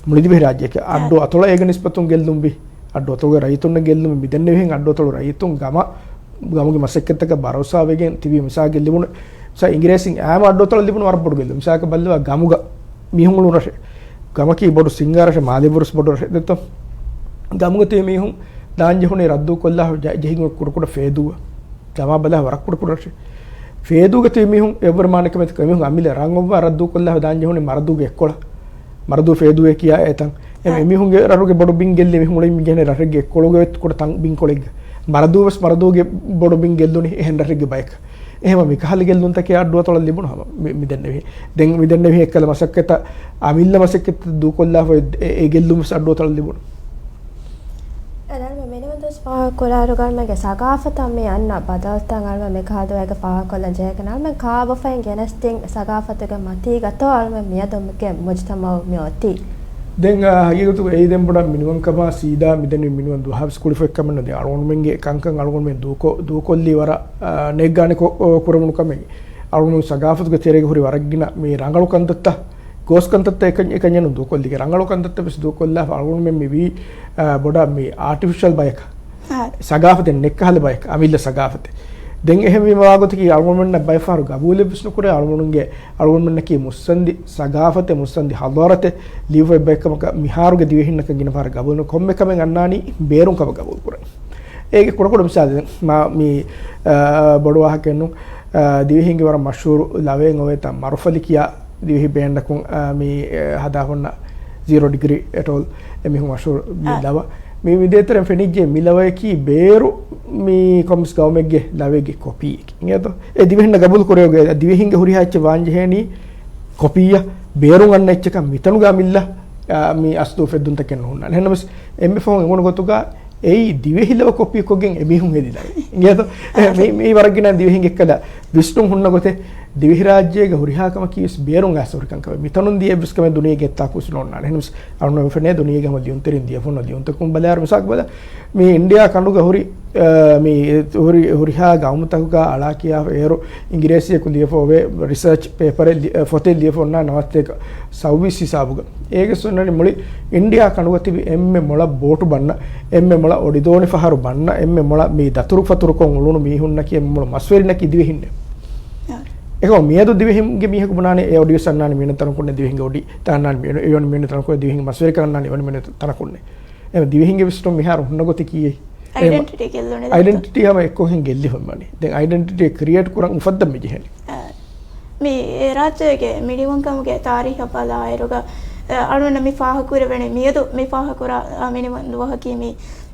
މުޅި ދިވެހިރާއްޖެއަކަށް އައްޑޫ އަތޮޅަށް އޭގެ ނިސްބަތުން ގެއްލުންވި. އައްޑޫ އަތޮޅުގެ ރައްޔިތުންނަށް ގެއްލުމެއް މިދެންނެވިހެން އައްޑޫ އަތޮޅު ރައްޔިތުން ގަމަ-، ގަމުގެ މަސައްކަތްތަކަށް ބަރޯސާވެގެން ތިބީ މިސާލެއް ލިބުނު. މިސާ އިނގިރޭސިން އާމަ އައްޑޫ އަތޮޅަށް ލިބުނު ވަރަށް ބޮޑު ގެއްލުން. މިސާލަކަށް ބައްލަވާ ގަމުގަ މީހުން އުޅުނު ރަށެއް. ގަމަކީ ބޮޑު ސިންގާ ރަށެއް، މާލެ ވުރުސް ބޮޑު ރަށެއް ދެއްތޯ. ގަމުގަ ތިބި މީހުން ދާން ޖެހުނީ ރައްދޫ ކޮށްލާ ޖެ-، ޖެހިގެން ކުޑަކުޑަ ފޭދޫއަށް. ގަމާ ބަލާ ވަރަށް ކުޑަކުޑަ ރަށެއް. ފޭދޫގަ ތިބި މީހުން އެއްވަރު މާނަކަމެތި މީހުން އަމިއްލަ ރަން އޮއްވާ ރައްދޫ ކޮށްލާ ދާން ޖެހުނީ މަރަދޫގެ އެއްކޮޅަށް. މަރަދޫ ފޭދޫއޭ ކިޔާ އެތަން. އެ އާ. އެމީހުންގެ ރަށުގެ ބޮޑު ބިން ގެއްލި މީހުން އުޅެން މި ޖެހެނީ ރަށެއްގެ އެއްކޮޅުގެ ވެ ކުޑަ ތަން ބިންކޮޅެއްގަ. މަރަދޫ ވެސް މަރަދޫގެ ބޮޑު ބިން ގެއްލުނީ އެހެން ރަށެއްގެ ބަޔަކަށް. އެހެންވީމަ މިކަހަލަ ގެއްލުންތަކެއް އައްޑޫ އަތޮޅަށް ލިބުނު ހަމަ މި-، މިދެންނެވި. ދެން މިދެންނެވި އެއްކަލަ މަސައްކަތަށް އަމިއްލަ މަސައްކަތް ދޫކޮށްލާފަ އެ-، އެ ގެއްލުން ވެސް އައްޑޫ އަތޮޅަށް ލިބުނު. އަދަން މި މިނިވަން ދުވަސް ފާހަގަކުރާއިރު ގަންމެގެ ސަގާފަތަށް މި އަންނަ ބަދަލުތައް އަޅުމެން މިކަހަލަ ދުވަހެއްގަ ފާހަގަކޮށްލަން ޖެހޭކަން އަޅުމެން ކާބޮފައިން ގެނެސްދިން ސަގާފަތުގެ މަތީގަތޯ އަޅުމެން މިއަދު މުގެ މުޖުތަމައު މި އޮތީ. ދެން، އާ، ހަގީގަތުގަ އެއީ ދެން ބޮޑަށް މިނިވަންކަމާ ސީދާ މިދެންނެވި މިނިވަން ދުވަހާވެސް ކުޅިފައި ކަމެއް ނުދޭ. އަޅުގަނޑުމެންގެ ކަންކަން އަޅުގަނޑުމެން ދޫކޮ-، ދޫކޮށްލީ ވަރަށް، އާ، ނޭއްގާނެ ކޮ-، ކުރެވުނު ކަމެއް. އަޅުގަނޑު ސަގާފަތުގެ ތެރޭގަ ހުރި ވަރަށް ގިނަ މި ރަނގަޅު ކަންތައްތައް، ގޯސް ކަންތައްތައް އެކަން-، އެކަންޏެއް ނުދޫކޮށްލިގެން ރަނގަޅު ކަންތައްތައް ވެސް ދޫކޮށްލާފަ އަޅުގަނޑުމެން މި ވީ، އާ، ބޮޑަށް މި އާޓިފިޝަލް ބަޔަކަށް. އާ. ސަގާފަތެއް ނެއްކަހަލަ ބަޔަކަށް، އަމިއްލަ ސަގާފަތެއް. ދެން އެހެންވީމަ ވާގޮތަކީ އަޅުގަނޑުމެންނަށް ބައެއް ފަހަރު ގަބޫލެއް ވެސް ނުކުރޭ. އަޅުގަނޑުގެ، އަޅުގަނޑުމެންނަކީ މުއްސަނދި ސަގާފަތެއް، މުއްސަނދި ހަޟާރަތެއް ލިޔުފައި ބައެއްކަމަކަށް މިހާރުގެ ދިވެހިންނަކަށް ގިނަ ފަހަރަށް ގަބޫލު ކޮންމެ ކަމެއް އަންނާނީ ބޭރުން ކަމަށް ގަބޫލު ކުރަން. އޭގެ ކުޑަކުޑަ މިސާލެއް މާ މި، އާ، ބޮޑު ވާހަކައެއް ނޫން. އާ، ދިވެހިންގެ ވަރަށް މަޝްހޫރު ލަވައެއް އޮވޭތާ މަރުފަލި ކިޔާ ދިވެހި ބޭންޑަކުން، އާ، މި، އެ، ހަދާފަންނަ ޒީރޯ ޑިގްރީ އެޓޯލް އެމީހުން މަޝްހޫރު މި އާ. ލަވަ. މި މިދޭތެރެން ފެނިއްޖެ މި ލަވަޔަކީ ބޭރު މި ކޮމްސް ގައުމެއްގެ ލަވައެއްގެ ކޮޕީއެކޭ. އިނގޭތޯ؟ އެ ދިވެހިންނަށް ގަބޫލު ކުރެވޭ ދިވެހިންގެ ހުރިހާ އެއްޗެއް ވާން ޖެހޭނީ ކޮޕީއަށް ބޭރުން އަންނަ އެއްޗަކަށް މިތަނުގަ އަމިއްލަ، އާ، މި އަސްލު އުފެއްދުންތަކެއް ނުހުންނާނެ. އެހެންނަމަވެސް އެންމެ ފަހުން އެނގުނު ގޮތުގަ އެއީ ދިވެހި ލަވަ ކޮޕީ ކޮށްގެން އެމީހުން ހެދި ލަވަ. އިނގޭތޯ؟ އެ، މި، މި ވަރަށް ގިނަ ދިވެހިން އެއްކަލަ ވިސްނުން ހުންނަ ގޮތެއް ދިވެހިރާއްޖޭގަ ހުރިހާ ކަމަކީ ވެސް ބޭރުން އައިސް ހުރި ކަންކަމެއް. މިތަނުން ދިޔަ އެއްވެސް ކަމެއް ދުނިޔޭގެ އެއްތާކު ވިސްނުން އޮންނާނެ. އެހެންވެސް އަޅުގަނޑު ފެނޭ ދުނިޔޭގެ ހަމަ ލިޔުންތެރިން ލިޔެފަ ހުންނަ ލިޔުންތަކުން ބަލާއިރު މިސާލަކަށް ބަލަ. މި އިންޑިއާ ކަނޑުގަ ހުރި، އަ، މި ހުރި، ހުރިހާ ގައުމުތަކުގަ އަޅާ ކިޔާފަ އޭރު އިނގިރޭސިއަކު ލިޔެފަ އޮވޭ ރިސާޗް ޕޭޕަރެއް ލި-، އަ، ފޮތެއް ލިޔެފަ އޮންނާނެ ނަވައްތަ ސައުވީސް ހިސާބުގަ. އޭގެ ސުންނަނި މުޅި އިންޑިއާ ކަނޑުގަ ތިބި އެންމެ މޮޅަށް ބޯޓު ބަންނަ، އެންމެ މޮޅަށް އޮޑިދޯނި ފަހަރު ބަންނަ، އެންމެ މޮޅަށް މި ދަތުރުފަތުރުކޮށް އުޅުނު މީހުންނަކީ އެންމެ މޮޅު މަސްވެރިންނަކީ ދިވެހިންނޭ. އާ. އެހެން މިއަދު ދިވެހިންގެ މީހަކު ބުނާނެ އެ އޮޑިވެސް އަންނާނެ މީނަ ތަނަކުންނެ ދިވެހިންގެ އޮޑި ތަންނާނެ މީނަ، އެ އޮޑި މީނަ ތަނަކުންނެ ދިވެހިންގެ މަސްވެރިކަން އަންނާނެ އެ އޮޑި މީނަ ތަނަކުންނެ. އެ ދިވެހިންގެ ވިސްނުން މިހާރު ހުންނަ ގޮތަކީ އެ. އައިޑެންޓިޓީ ގެއްލުނެ ދެއްތަ؟ އައިޑެންޓިޓީ ހަމަ އެއްކޮށް ހެން ގެއްލިފަ މިވަނީ. ދެން އައިޑެންޓިޓީ ކްރިއޭޓް ކުރަން އުފައްދަން މި ޖެހެނީ. އަ، މި ރާއްޖޭގެ މިނިވަންކަމުގެ ތާރީހަށް ބަލާއިރުގަ، އަ، އަޅުގަނޑަށް މި ފާހަގަކުރެވެނީ މިއަދު މި ފާހަގަކުރާ، އަ، މިނިވަން ދުވަހަކީ މި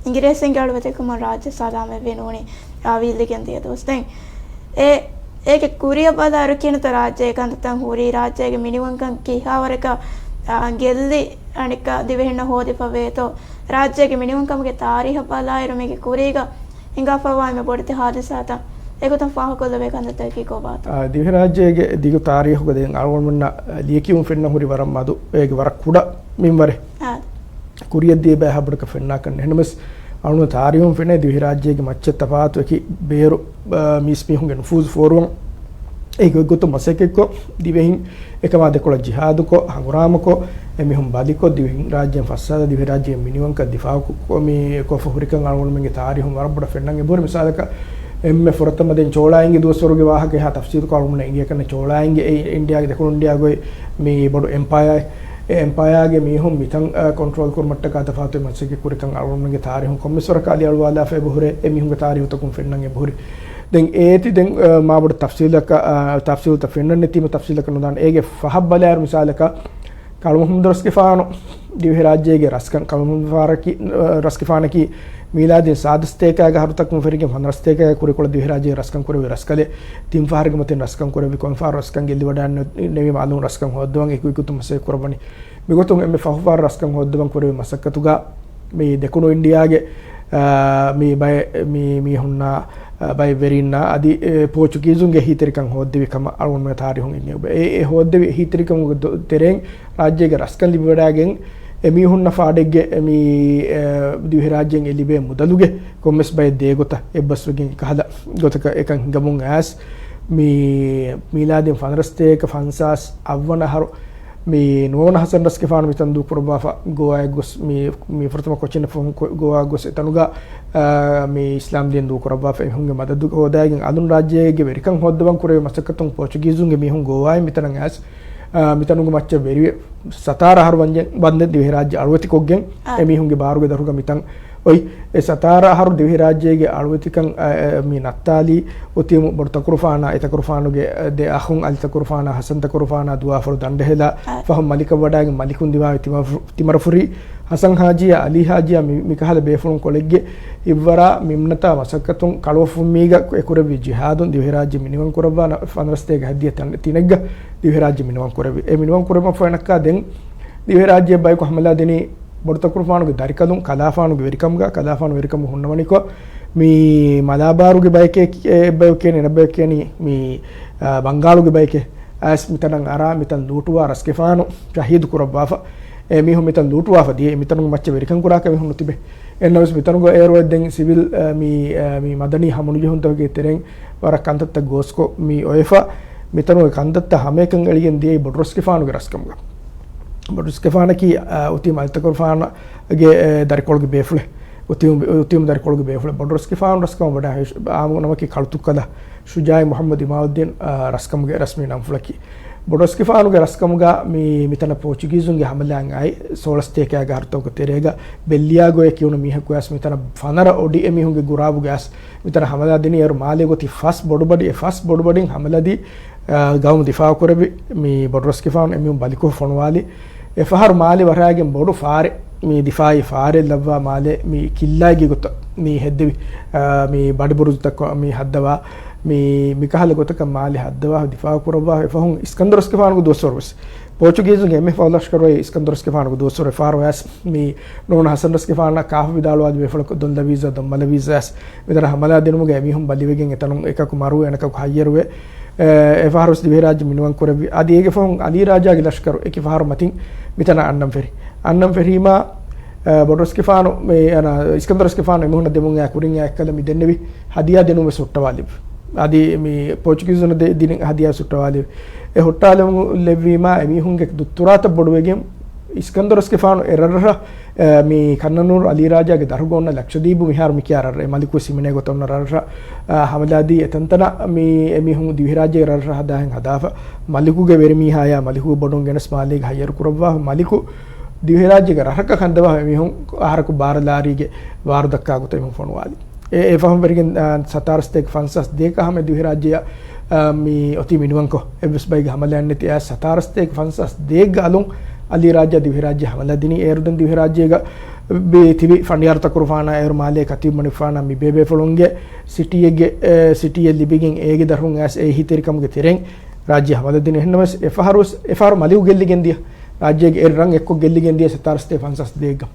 އިނގިރޭސިންގެ އަޅުވެތިކަމުން ރާއްޖެ ސަލާމަތްވެ ނޫނީ، އަ، ވީއްލިގެން ދިޔަ ދުވަސް. ދެން އެ އޭގެ ކުރިއަށް ބަލާއިރު ކިހިނެއްތޯ ރާއްޖޭގެ ކަންތައްތައް ހުރީ، ރާއްޖޭގެ މިނިވަންކަން ކިހާވަރަކަށް ގެއްލި އަނެއްކާ ދިވެހިންނަށް ހޯދިފަ ވޭތޯ، ރާއްޖޭގެ މިނިވަންކަމުގެ ތާރީހަށް ބަލާއިރު މީގެ ކުރީގަ ހިނގާފައިވާ އެންމެ ބޮޑެތި ހާދިސާތައް އެގޮތަށް ފާހަގަކޮށްލެވޭ ކަންތައްތަކަކީ ކޮބާތޯ؟ އާ، ދިވެހިރާއްޖޭގެ ދިގު ތާރީހުގަ ދެން އަޅުގަނޑުމެންނަށް ލިޔެކިޔުން ފެންނަ ހުރި ވަރަށް މަދު، އޭގެ ވަރަށް ކުޑަ މިންވަރެއް. އާ. ކުރިއަށް ދިޔަ ބައެއް ހަބަރަކަށް ފެންނާކަށް ނެހެނެމެސް، އަޅުގަނޑު ތާރީހުން ފެނޭ ދިވެހިރާއްޖޭގެ މައްޗަށް ތަފާތު އެކި ބޭރު، އާ، މީސްމީހުންގެ ނުފޫޒު ފޯރުވަން އެ ގޮތްގޮތުން މަސައްކަތްކޮށް، ދިވެހިން އެކަމާ ދެކޮޅަށް ޖިހާދުކޮށް، ހަނގުރާމަކޮށް، އެމީހުން ބަލިކޮށް، ދިވެހިން ރާއްޖޭން ފައްސާލަ ދިވެހިރާއްޖޭގެ މިނިވަންކަން ދިފާއު ކު-، ކު-، މި ކޮށްފަ ހުރިކަން އަޅުގަނޑުމެންގެ ތާރީހުން ވަރަށް ބޮޑަށް ފެންނަން އެބަހުރި. މިސާލަކަށް، އެންމެ ފުރަތަމަ ދެން ޗޯޅާއިންގެ ދުވަސްވަރުގެ ވާހަކަ އެހާ ތަފްސީލުކޮށް އަޅުގަނޑު އެނގޭކަން ޗޯޅާއިންގެ އެ އިންޑިއާގެ ދެކުނު އިންޑިއާގައި މި ބޮޑު އެމްޕަޔާ، އެ އެމްޕަޔާގެ މީހުން މިތަން، އަ، ކޮންޓްރޯލް ކުރުމަށްޓަކާ ތަފާތު މަސައްކަތް ކުރިކަން އަޅުގަނޑުގެ ތާރީހުން ކޮންމެސް ވަރަކަށް އަލިއަޅުވާލާފަ އެބަހުރޭ، އެ މީހުންގެ ތާރީހުތަކުން ފެންނަން އެބަހުރި. ދެން އޭތި ދެން، އަ، މާބޮޑު ތަފްސީލަކަށް، އަ، ތަފްސީލުތައް ފެންނަން ނެތީމަ ތަފްސީލަކަށް ނުދާނެ. އޭގެ ފަހަށް ބަލާއިރު މިސާލަކަށް ކަޅު މުހައްމަދު ރަސްގެފާނު ދިވެހިރާއްޖޭގެ ރަސްކަން، ކަޅު މުހައްމަދު ފާރަކީ، އަ، ރަސްގެފާނަކީ މީލާދީން ސާދަ ސަތޭކައިގެ އަހަރުތަކުން ފެށިގެން ފަނަރަ ސަތޭކައިގެ ކުރިކޮޅަށް ދިވެހިރާއްޖޭގެ ރަސްކަން ކުރެއްވި ރަސްކަލެއް. ތިން ފަހަރުގެ މަތިން ރަސްކަން ކުރެއްވި، ކޮން ފަހަރު ރަސްކަން ގެއްލިވަޑައިގެން ނެވީމަ އަލުން ރަސްކަން ހޯއްދަވަން އެކު އެކު ގޮތުން މަސައްކަތް ކުރައްވަނީ. މިގޮތުން އެންމެ ފަހު ފަހަރު ރަސްކަން ހޯއްދަވަން ކުރެއްވި މަސައްކަތުގަ މި ދެކުނު އިންޑިއާގެ، އާ، މި ބައެއް މި މީހުންނާ، އާ، ބައެއް ވެރިންނާ އަދި، އެ، ޕޯޗުގީޒުންގެ އެހީތެރިކަން ހޯއްދެވި ކަމަށް އަޅުގަނޑުމެން ތާރީހުން އެނގޭ. އެ، އެ ހޯއްދެވި އެހީތެރިކަމުގެ ދޮ-، ތެރެއިން ރާއްޖޭގެ ރަސްކަން ލިބިވަޑައިގެން އެމީހުންނަށް ފާޑެއްގެ މި، އެ، ދިވެހިރާއްޖޭން އެ ލިބޭ މުދަލުގެ ކޮންމެސް ބައެއް ދޭގޮތަށް އެއްބަސްވެގެން ކަހަލަ ގޮތަކަށް އެކަން ހިނގަމުން އައިސް، މި މީލާދީން ފަނަރަ ސަތޭކަ ފަންސާސް އަށްވަނަ އަހަރު މި ނޫން ހަސަން ރަސްގެފާނު މިތަން ދޫކުރައްވާފަ ގޯވާއަށް ގޮސް، މި، މި ފުރަތަމަ ކޯޗެއް ނެތުނު ގޯވާއަށް ގޮސް އެތަނުގަ، އާ، މި އިސްލާމް ދީން ދޫކުރައްވާފަ އެމީހުންގެ މަދަދު ހޯދައިގެން އަލުން ރާއްޖޭގެ ވެރިކަން ހޯއްދަވަން ކުރެވޭ މަސައްކަތުން ޕޯޗުގީޒުންގެ މީހުން ގޯވާއިން މިތަނަށް އައިސް، އާ، މިތަނުގެ މައްޗަށް ވެރިވެ ސަތާރަ އަހަރު ވަންދެން ދިވެހިރާއްޖެ އަޅުވެތިކޮށްގެން އާ. އެމީހުންގެ ބާރުގެ ދަށުގަ މިތަން އޮތް. އެ ސަތާރަ އަހަރު ދިވެހިރާއްޖޭގެ އަޅުވެތިކަން، އަ، އަ، މި ނައްތާލީ އޮތީމު ބޮޑު ތަކުރުފާނާ، އެ ތަކުރުފާނުގެ، އަ، ދެ އަޚުން އަލި ތަކުރުފާނާ، ހަސަން ތަކުރުފާނާ ދުވާފަރު ދަނޑެހިލާ، އަ، ފަހުން މަލިކަށް ވަޑައިގެން މަލިކުން ދިމާވި ތިމަރަފު-، ތިމަރަފުރި ހަސަން ހާޖީއާ، އަލީ ހާޖީއާ މި، މިކަހަލަ ބޭފުޅުން ކޮޅެއްގެ ހިތްވަރާ މިމްނަތާ މަސައްކަތުން ކަޅުވަފުންމީގަ އެ ކުރެއްވި ޖިހާދުން ދިވެހިރާއްޖެ މިނިވަން ކުރައްވާ ފަނަރަ ސަތޭކަ ހައްދިޔަ ތިނެއްގަ ދިވެހިރާއްޖެ މިނިވަން ކުރެއްވި. އެ މިނިވަން ކުރެއްވުމަށް ފަހު އެނަކާ ދެން ދިވެހިރާއްޖެ ބަޔަކު ހަމަލާ ދިނީ ބޮޑުތަކުރުފާނުގެ ދަރިކަލުން ކަލާފާނުގެ ވެރިކަމުގަ، ކަލާފާނު ވެރިކަމުގަ ހުންނަވަނިކޮށް، މި މަލާބާރުގެ ބަޔެކޭ، އެ ބަޔަކު ކިޔަނީ، އެނަ ބަޔަކު ކިޔަނީ، މި، އާ، ބަންގާޅުގެ ބަޔެކޭ، އައިސް މިތަނަށް އަރާ، މިތަން ލޫޓުވާ ރަސްގެފާނު ޝަހީދު ކުރައްވާފަ. އެ މީހުން މިތަން ލޫޓުވާފަ ދިޔަ، މިތަނުގެ މައްޗަށް ވެރިކަން ކުރާކަށް މީހުން ނުތިބޭ. އެންނަވެސް މިތަނުގަ އޭރު ދެން ސިވިލް، އާ، މި، އާ، މި މަދަނީ ހަމަނުޖެހުންތަކުގެ ތެރެއިން ވަރަށް ކަންތައްތައް ގޯސްކޮށް މި އޮވެފަ. މިތަނުގެ ކަންތައްތައް ހަމައެކަން އެޅިގެން ދިޔައީ ބޮޑުރަސްގެފާނުގެ ރަސްކަމުގަ. ބޮޑުރަސްގެފާނަކީ، އަ، އޮތީ މަލިތަކުރުފާނުގެ، އެ، ދަރިކޮޅުގެ ބޭފުޅެއް. އޮތީ، އޮތީ ދަރިކޮޅުގެ ބޭފުޅެއް. ބޮޑުރަސްގެފާނު ރަސްކަމަށް ވަޑައި އާ، އާންމު ނަމަކީ ކަޅުތުއްކަލަ ޝުޖާއި މުޙައްމަދު އިމާމުއްދީން، އަ، ރަސްކަމުގެ ރަސްމީ ނަންފުޅަކީ. ބޮޑުރަސްގެފާނުގެ ރަސްކަމުގަ މި، މިތަނަށް ޕޯޗުގީޒުންގެ ހަމަލާއިން އައި ސޯޅަ ސަތޭކައިގެ އަހަރުތަކުގެ ތެރޭގަ ބެއްލިއާގޮޔޭ ކިޔުނު މީހަކު އައިސް މިތަނަށް ފަނަރަ އޮޑި އެމީހުންގެ ގުރާބުގަ އައިސް މިތަނަށް ހަމަލާ ދިނީ. އޭރު މާލޭގަ އޮތީ ފަސް ބޮޑުބަޑި، އެ ފަސް ބޮޑުބަޑިން ހަމަލާ ދީ، އާ، ގައުމު ދިފާއު ކުރެއްވި މި ބޮޑުރަސްގެފާނު އެމީހުން ބަލިކޮށް ފޮނުވާލި. އެ ފަހަރު މާލެ ވަރާގެން ބޮޑު ފާރެއް، މި ދިފާއީ ފާރެއް ލައްވާ މާލެ މި ކިއްލާއިގެ ގޮތަށް މި ހެއްދެވި، އާ، މި ބަޑިބުރުޒުތަކަށް މި ހައްދަވާ، މި، މިކަހަލަ ގޮތަކަށް މާލެ ހައްދަވާ ދިފާއު ކުރައްވާ. އެ ފަހުން އިސްކަންދަރު ރަސްގެފާނުގެ ދުވަސްވަރު ވެސް ޕޯޗުގީޒުންގެ އެންމެ ފަހު ލަޝްކަރު އޮތް އިސްކަންދަރު ރަސްގެފާނުގެ ދުވަސްވަރު އެ ފަހަރު އައިސް މި ނޫން ހަސަން ރަސްގެފާނަށް ކާފަ ވިދާޅުވާ ދެ ބޭފުޅަކު ދޮންލަވީޒާ ދޮންމަލަވީޒާ އައިސް މިތަނަށް ހަމަލާ ދިނުމުގަ އެމީހުން ބަލިވެގެން އެތަނުން އެކަކު މަރުވެ އެނަކަކު ހައްޔަރުވެ، އެ، އެ ފަހަރު ވެސް ދިވެހިރާއްޖެ މިނިވަން ކުރެއްވި. އަދި އޭގެ ފަހުން އަލީ ރާޖާގެ ލަޝްކަރު އެކި ފަހަރު މަތިން މިތަނަށް އަންނަން ފެށި. އަންނަން ފެށީމާ، އެ، ބޮޑުރަސްގެފާނު މި، އަނާ، އިސްކަންދަރު ރަސްގެފާނު އެމީހުންނަށް ދެމުން އައި ކުރިން އެއްކަލަ މި ދެންނެވި ހަދިޔާ ދިނުމަށް ހުއްޓަވާލި. އަދި މި ޕޯޗުގީޒުން ދި-، ދިނި ހަދިޔާ ހުއްޓަވާލި. އެ ހުއްޓާލެވުން ލެއްވީމާ އެމީހުންގެ ދުއްތުރާތައް ބޮޑުވެގެން އިސްކަންދަރު ރަސްގެފާނު އެ ރަށްރަށަށް، އެ، މި ކަންނަނޫރު އަލީ ރާޖާގެ ދަށުގަ އޮންނަ ލަކްޝަދީބު މިހާރު މި ކިޔާ ރަށްރަށް އެ މަލިކު ސިމިނޭގެ ގޮތަށް އޮންނަ ރަށްރަށަށް، އަ، ހަމަލާދީ އެތަންތަނަށް މި އެމީހުން ދިވެހިރާއްޖޭގެ ރަށްރަށް ހަދާހެން ހަދާފަ. މަލިކުގެ ވެރިމީހާޔާ މަލިކު ބޮޑުން ގެނެސް މާލޭގަ ހައްޔަރު ކުރައްވާފަ. މަލިކު ދިވެހިރާއްޖޭގެ ރަށަކަށް ކަންދަވާ އެމީހުން އަހަރަކު ބާރަ ލާރީގެ ވާރު ދައްކާ ގޮތަށް އެމީހުން ފޮނުވާލި. އެ، އެ ފަހުން ވެރިގެން، އާ، ސަތާރަ ސަތޭކަ ފަންސާސް ދޭއްކަ ހަމަ ދިވެހިރާއްޖެއަށް، އާ، މި އޮތީ މިނިވަންކޮށް، އެއްވެސް ބައެއްގެ ހަމަލާއެއް ނެތި އައިސް ސަތާރަ ސަތޭކަ ފަންސާސް ދޭއްގަ އަލުން އަލީ ރާޖާ ދިވެހިރާއްޖެ ހަމަލާ ދިނީ. އޭރު ދެން ދިވެހިރާއްޖޭގަ، ތިބި ފަނޑިޔާރު ތަކުރުފާނާ އޭރު މާލޭ ކަތީބު މަނިކުފާނާ މި ބޭބޭފުޅުންގެ ސިޓީއެއްގެ، އެ، ސިޓީއެއް ލިބިގެން އޭގެ ދަށުން އައިސް އެހީތެރިކަމުގެ ތެރެއިން ރާއްޖެ ހަވާލު ދިނީ. އެހެންނަމަވެސް އެފަހަރު، އެފަހަރު މަލިކު ގެއްލިގެން ދިޔަ، ރާއްޖޭގެ އެއް ރަށް އެއްކޮށް ގެއްލިގެން ދިޔަ ސަތާރަ ސަތޭކަ ފަންސާސް ދޭއްގަ.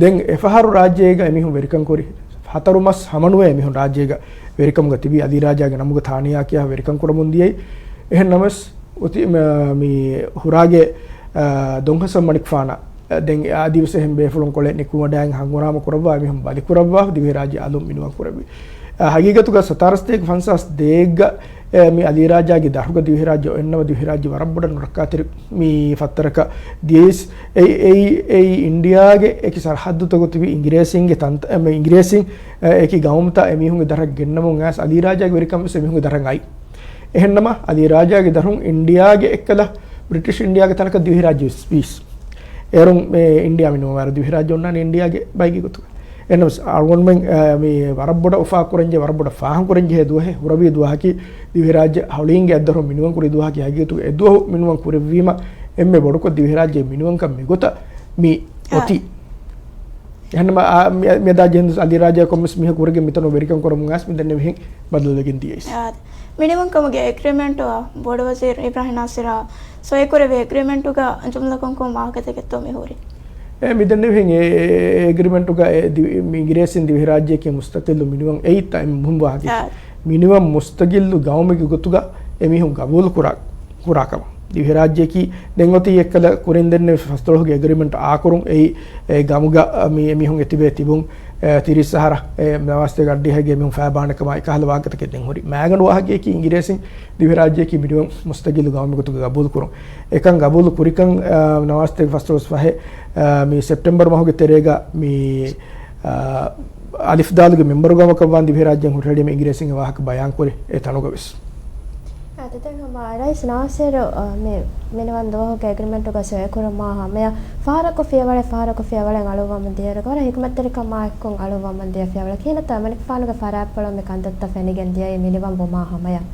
ދެން އެފަހަރު ރާއްޖޭގަ އެމީހުން ވެރިކަން ކުރި ހަތަރު މަސް ހަމަނުވޭ އެމީހުން ރާއްޖޭގަ ވެރިކަމުގަ ތިބި އަލީ ރާޖާގެ ނަމުގަ ތާނިޔާ ކިޔާ ވެރިކަން ކުރަމުން ދިޔައީ. އެހެން ނަމަވެސް އޮތީ މ-، މި ހުރާގެ، އާ، ދޮން ހަސަން މަނިކުފާނަށް، އަ، ދެން އަދިވެސް އެހެން ބޭފުޅުން ކޮޅެއް ނިކުމެވަޑައިގެން ހަނގުރާމަ ކުރައްވާ އެމީހުން ބަލި ކުރައްވާ ދިވެހިރާއްޖެ އަލުން މިނިވަން ކުރެއްވި. އަ، ހަގީގަތުގަ ސަތާރަ ސަތޭކަ ފަންސާސް ދޭއްގަ އެ، މި އަލީ ރާޖާގެ ދަށުގަ ދިވެހިރާއްޖެ އޮތްނަމަ ދިވެހިރާއްޖެ ވަރަށް ބޮޑަށް ނުރައްކާތެރި މި ފައްތަރަކަށް ދިޔައީސް. އެއީ، އެއީ، އެއީ އިންޑިޔާގެ އެކި ސަރަހައްދުތަކު ތިބި އިނގިރޭސިންގެ ތަންތަ-، މި އިނގިރޭސިން، އެ، އެކި ގައުމުތައް އެމީހުންގެ ދަށަށް ގެންނަމުން އައިސް އަލީ ރާޖާގެ ވެރިކަން ވެސް އެމީހުންގެ ދަށަށް އައި. އެހެންނަމަ އަލީ ރާޖާގެ ދަށުން އިންޑިޔާގެ އެއްކަލަ ބްރިޓިޝް އިންޑިޔާގެ ތަނަކަށް ދިވެހިރާއްޖެ ވެސް ވީސް. އޭރުން މި އިންޑިޔާ މި ނުވާރު ދިވެހިރާއްޖެ އޮންނާނެ އިންޑިޔާގެ ބައެއްގެ ގޮތުގަ. އެހެންނަމަވެސް އަޅުގަނޑުމެން، އަ، މި ވަރަށް ބޮޑަށް އުފާކުރަންޖެ، ވަރަށް ބޮޑަށް ފާހަގަކުރަންޖެހޭ ދުވަހެއް ހުރެވި ދުވަހަކީ ދިވެހިރާއްޖެ ހޮޅީންގެ އަތްދަށުން މިނިވަންކުރި ދުވަހަކީ ހަގީގަތުގަ އެދުވަހު މިނިވަން ކުރެއްވީމަ އެންމެ ބޮޑުކޮށް ދިވެހިރާއްޖެ މިނިވަންކަން މިގޮތަށް މި އޮތީ. އެހެންނަމަ، އާ، މި-، މިއަދާ ޖެހެން އަލީ ރާޖާ ކޮންމެސް މީހަކު ކުރެގެން މިތަނު ވެރިކަން ކުރަމުން އައިސް މި ދެންނެވިހެން ބަދަލުވެގެން ދިޔައީސް. އާ، މިނިވަންކަމުގެ އެގްރިމެންޓު ބޮޑުވަޒީރު އިބްރާހިމް ނާސިރާ ސޮއިކުރެއްވި އެގްރިމެންޓުގަ ޖުމްލަކޮށް ކޮން ވާހަކަތަކެއްތޯ މި ހުރީ؟ އެ، މި ދެންނެވިހެން އެ، އެ، އެ އެގްރިމެންޓުގަ އެ ދި-، މި އިނގިރޭސިން ދިވެހިރާއްޖެއަކީ މުސްތަޤިއްލު މިނިވަން އެއީތަ އެ މުހިންމު ވާހަކައެއް. އާ. މިނިވަން މުސްތަޤިއްލު ގައުމެއްގެ ގޮތުގަ އެމީހުން ގަބޫލު ކުރާ، ކުރާ ކަމަށް. ދިވެހިރާއްޖެއަކީ ދެން އޮތީ އެއްކަލަ ކުރިން ދެންނެވި ފަސްދޮޅަހުގެ އެގްރިމެންޓް އާކުރުން އެއީ، އެ ގަމުގަ މި އެމީހުން އެތިބޭ ތިބުން، އެ، ތިރީސް އަހަރަށް، އެ، ނަވާސްތޭކަ އަށްޑިހައިގެ އެމީހުން ފައިބާނެ ކަމާ އެކަހަލަ ވާހަކަތަކެއް ދެން ހުރި. މައިގަނޑު ވާހަކައަކީ އިނގިރޭސިން ދިވެހިރާއްޖެއަކީ މިނިވަން މުސްތަޤިއްލު ގައުމެއް ގޮތުގަ ގަބޫލު ކުރުން. އެކަން ގަބޫލު ކުރިކަން، އާ، ނަވާސްތޭކަ ފަސްދޮޅަސް ފަހެއް، އާ، މި ސެޕްޓެމްބަރު މަހުގެ ތެރޭގަ މި، އާ، އަލިފް ދާލުގެ މެމްބަރު ގައުމަކަށް ވާން ދިވެހިރާއްޖެއަށް ހުށަހެޅީމަ އިނގިރޭސިންގެ ވާހަކަ ބަޔާންކުރި އެ ތަނުގަ ވެސް. އާދެ، ދެން ހަމަ ރައީސް ނާސިރު، އާ، މި މިނިވަން ދުވަހުގެ އެގްރިމެންޓުގަ ސޮއިކުރުމާ ހަމަޔަށް ފަހަރަކު ފިޔަވަޅެއް، ފަހަރަކު ފިޔަވަޅެއް އަޅުއްވަމުން ދިޔައިރު ވަރަށް ހިކުމަތްތެރިކަމާ އެއްކޮށް އަޅުއްވަމުން ދިޔަ ފިޔަވަޅެއް. ކިހިނެއްތޯ މަނިކުފާނުގެ ފަރާތްޕުޅުން މި ކަންތައްތައް ފެނިގެން ދިޔައީ މިނިވަން ވުމާ ހަމަޔަށް؟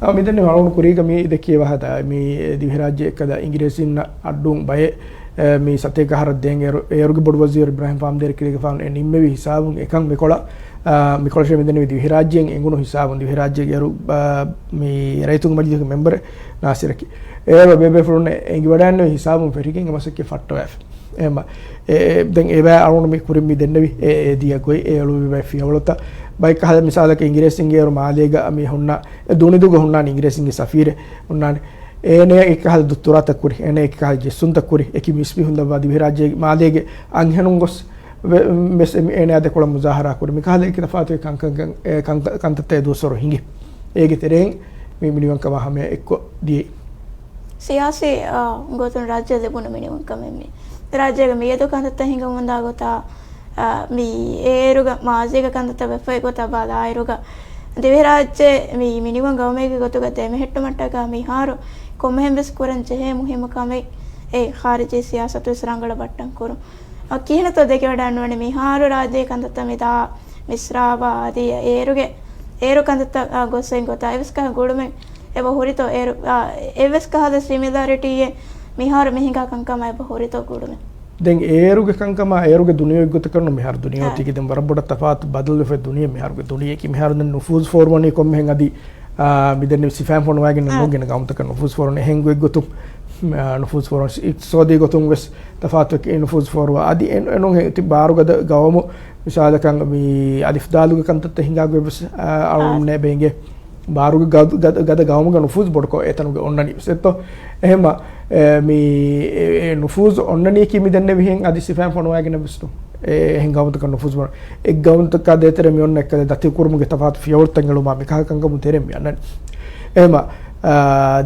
އާ، މިދެންނެވި އަޅުގަނޑު ކުރީގަ މި ދެއްކި ވާހަކަ މި ދިވެހިރާއްޖެ އެއްކަލަ އިނގިރޭސިންނަށް އައްޑޫން ބައެއް، އެ، މި ސަތޭކަ އަހަރަށް ދޭން އޭރު، އޭރުގެ ބޮޑު ވަޒީރު އިބްރާހިމް ފާމްދޭރަ ކިރިގެފާނު އެ ނިންމެވި ހިސާބުން އެކަން މިކޮޅަށް، އާ، މިކޮޅަށް މިދެންނެވި ދިވެހިރާއްޖޭން އެނގުނު ހިސާބުން ދިވެހިރާއްޖޭގެ އޭރު، އާ، މި ރައްޔިތުންގެ މަޖިލީހުގެ މެމްބަރެއް ނާސިރަކީ. އޭރު ބޭބޭފުޅުން އެނގިވަޑައިގެންނެވި ހިސާބުން ފެށިގެން އެ މަސައްކަތް ފައްޓަވައިފި. އެހެން އެ، އެ، ދެން އެބަ އަޅުގަނޑު މި ކުރިން މި ދެންނެވި އެ، އެ ދިޔަ ގޮތް އެ އެޅުއްވި ބައެއް ފިޔަވަޅުތައް. ބައެއް ކަހަލަ މިސާލަކަށް އިނގިރޭސިންގެ އޭރު މާލޭގަ މި ހުންނަ، އެ ދޫނިދޫގަ ހުންނާނެ އިނގިރޭސިންގެ ސަފީރެއް ހުންނާނެ. އޭނަޔަށް އެކަހަލަ ދުއްތުރާތައް ކުރި، އޭނަ އެކަހަލަ ޖެއްސުންތައް ކުރި، އެކި މީސްމީހުން ލައްވާ ދިވެހިރާއްޖޭ މާލޭގެ އަންހެނުން ގޮސް ވެ-، ވެސް އެ-، އޭނަޔާ ދެކޮޅަށް މުޒާހަރާ ކުރި. މިކަހަލަ އެކި ތަފާތު ކަން-، ކަން-، ކަން-، އެ ކަން-، ކަންތައްތައް އެ ދުވަސްވަރު ހިނގި. އޭގެ ތެރެއިން މި މިނިވަންކަމާ ހަމަޔަށް އެއްކޮށް ދިޔައީ. ސިޔާސީ، އާ، ގޮތުން ރާއްޖެ ލިބުނު މިނިވަންކަމެއް މި. ރާއްޖޭގެ މިއަދު ކަންތައްތައް ހިނގަމުންދާ ގޮތާ، އާ، މި އޭރުގަ މާޒީގަ ކަންތައްތައް ވެފައި ގޮތަށް ބަލާއިރުގަ، ދިވެހިރާއްޖެ މި މިނިވަން ގައުމެއްގެ ގޮތުގަ ދެމެހެއްޓުމަށްޓަކާ މިހާރު ކޮންމެހެން ވެސް ކުރަން ޖެހޭ މުހިއްމު ކަމެއް އެ ޚާރިޖީ ސިޔާސަތު ވެސް ރަނގަޅަށް ބައްޓަން ކުރުން. އަ، ކިހިނެއްތޯ ދެކެވަޑައިނުވާނެ މިހާރު ރާއްޖޭ ކަންތައްތައް މިދާ މިސްރާބާ އަދި އޭރުގެ، އޭރު ކަންތައްތައް، އާ، ގޮސް އޮތް ގޮތާ އެވެސް ކަހަލަ ގުޅުމެއް އެބަ ހުރިތޯ އޭރު، އާ، އެއްވެސް ކަހަލަ ސިމިލަރިޓީއެއް މިހާރު މި ހިނގާ ކަންކަމާ އެބަ ހުރިތޯ ގުޅުމެއް؟ ދެން އޭރުގެ ކަންކަމާ އޭރުގެ ދުނިޔެ އޮތްގޮތަކަށް ނޫން މިހާރު ދުނިޔެ އާ. އޮތީކީ ދެން ވަރަށް ބޮޑަށް ތަފާތު ބަދަލުވެފައި ދުނިޔެ މިހާރުގެ ދުނިޔެއަކީ މިހާރު ދެން ނުފޫޒު ފޯރުވަނީ ކޮންމެހެން އަދި އާ، މިދެންނެވި ސިފައިން ފޮނުވައިގެން އާ. ނުގެން ގައުމުތަކަށް ނުފޫޒު ފޯރުވަނީ އެހެން ގޮތްގޮތުން، އާ، ނުފޫޒު ފޯރުވަނީ އިޤްތިޞާދީ ގޮތުން ވެސް ތަފާތު ނުފޫޒު ފޯރުވާ. އަދި އެން-، އެނޫން ތި ބާރުގަދަ ގައުމު މިސާލަކަށް މި އަލިފް ދާލުގެ ކަންތައްތައް ހިނގާ ގޮތް ވެސް، އާ، އަޅުން އާ. ނޭ ބޭނގޭ ބާރުގެ ގަދަ، ގަދަ، ގަދަ ގައުމުގަ ނުފޫޒު ބޮޑުކޮށް އެތަނުގެ އޮންނަނީ ވެސް އެއްތޯ. އެހެމަ، އެ، މި، އެ، އެ ނުފޫޒު އޮންނަނީކީ މި ދެންނެވިހެން އަދި ސިފައިން ފޮނުވައިގެން ވެސް ނޫން. އެ، އެހެން ގައުމުތަކަށް ނުފޫޒު ބޮޑު. އެއް ގައުމުތަކާ ދޭތެރޭ މި އޮންނަ އެއްކަލަ ދަތިކުރުމުގެ ތަފާތު ފިޔަވަޅުތައް އެޅުމާ މިކަހަލަ ކަންކަމުން ތެރެއިން މި އަންނަނީ. އެހެމަ، އާ،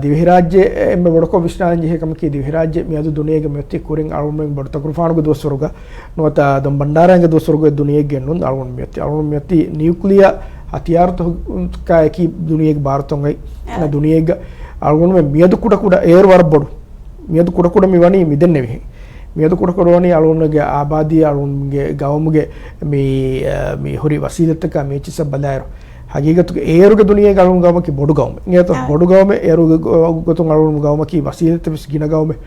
ދިވެހިރާއްޖެ އެންމެ ބޮޑުކޮށް ވިސްނާން ޖެހޭ ކަމަކީ ދިވެހިރާއްޖެ މިއަދު ދުނިޔޭގަ މިއޮތީ ކުރިން އަޅުގަނޑުމެން ބޮޑު ތަކުރުފާނުގެ ދުވަސްވަރުގަ ނުވަތަ ދޮންބަންޑާރައިގެ ދުވަސްވަރުގެ ދުނިޔެއެއްގެ ނޫން އަޅުގަނޑު މިއޮތީ. އަޅުގަނޑު މިއޮތީ ނިއުކްލިއާ ހަތިޔާރުތަކާއެކީ ދުނިޔޭގެ ބާރުތައް އޮތް އާ. ދުނިޔޭގަ އަޅުގަނޑުމެން މިއަދު ކުޑަކުޑަ އޭރު ވަރަށް ބޮޑު. މިއަދު ކުޑަކުޑަ މި ވަނީ މިދެންނެވިހެން. މިއަދު ކުޑަކުޑަ ވަނީ އަޅުގަނޑުގެ އާބާދީ އަޅުގަނޑުގެ ގައުމުގެ މި، އަ، މި ހުރި ވަސީލަތްތަކާ މި އެއްޗިއްސަށް ބަލާއިރު. ހަގީގަތުގަ އޭރުގެ ދުނިޔޭގަ އަޅުގަނޑު ގައުމަކީ ބޮޑު ގައުމެއް. އިނގޭތޯ؟ އާ. ބޮޑު ގައުމެއް އޭރުގެ ގޮ-، ގޮތުން އަޅުގަނޑު ގައުމަކީ ވަސީލަތްތައް ވެސް ގިނަ ގައުމެއް.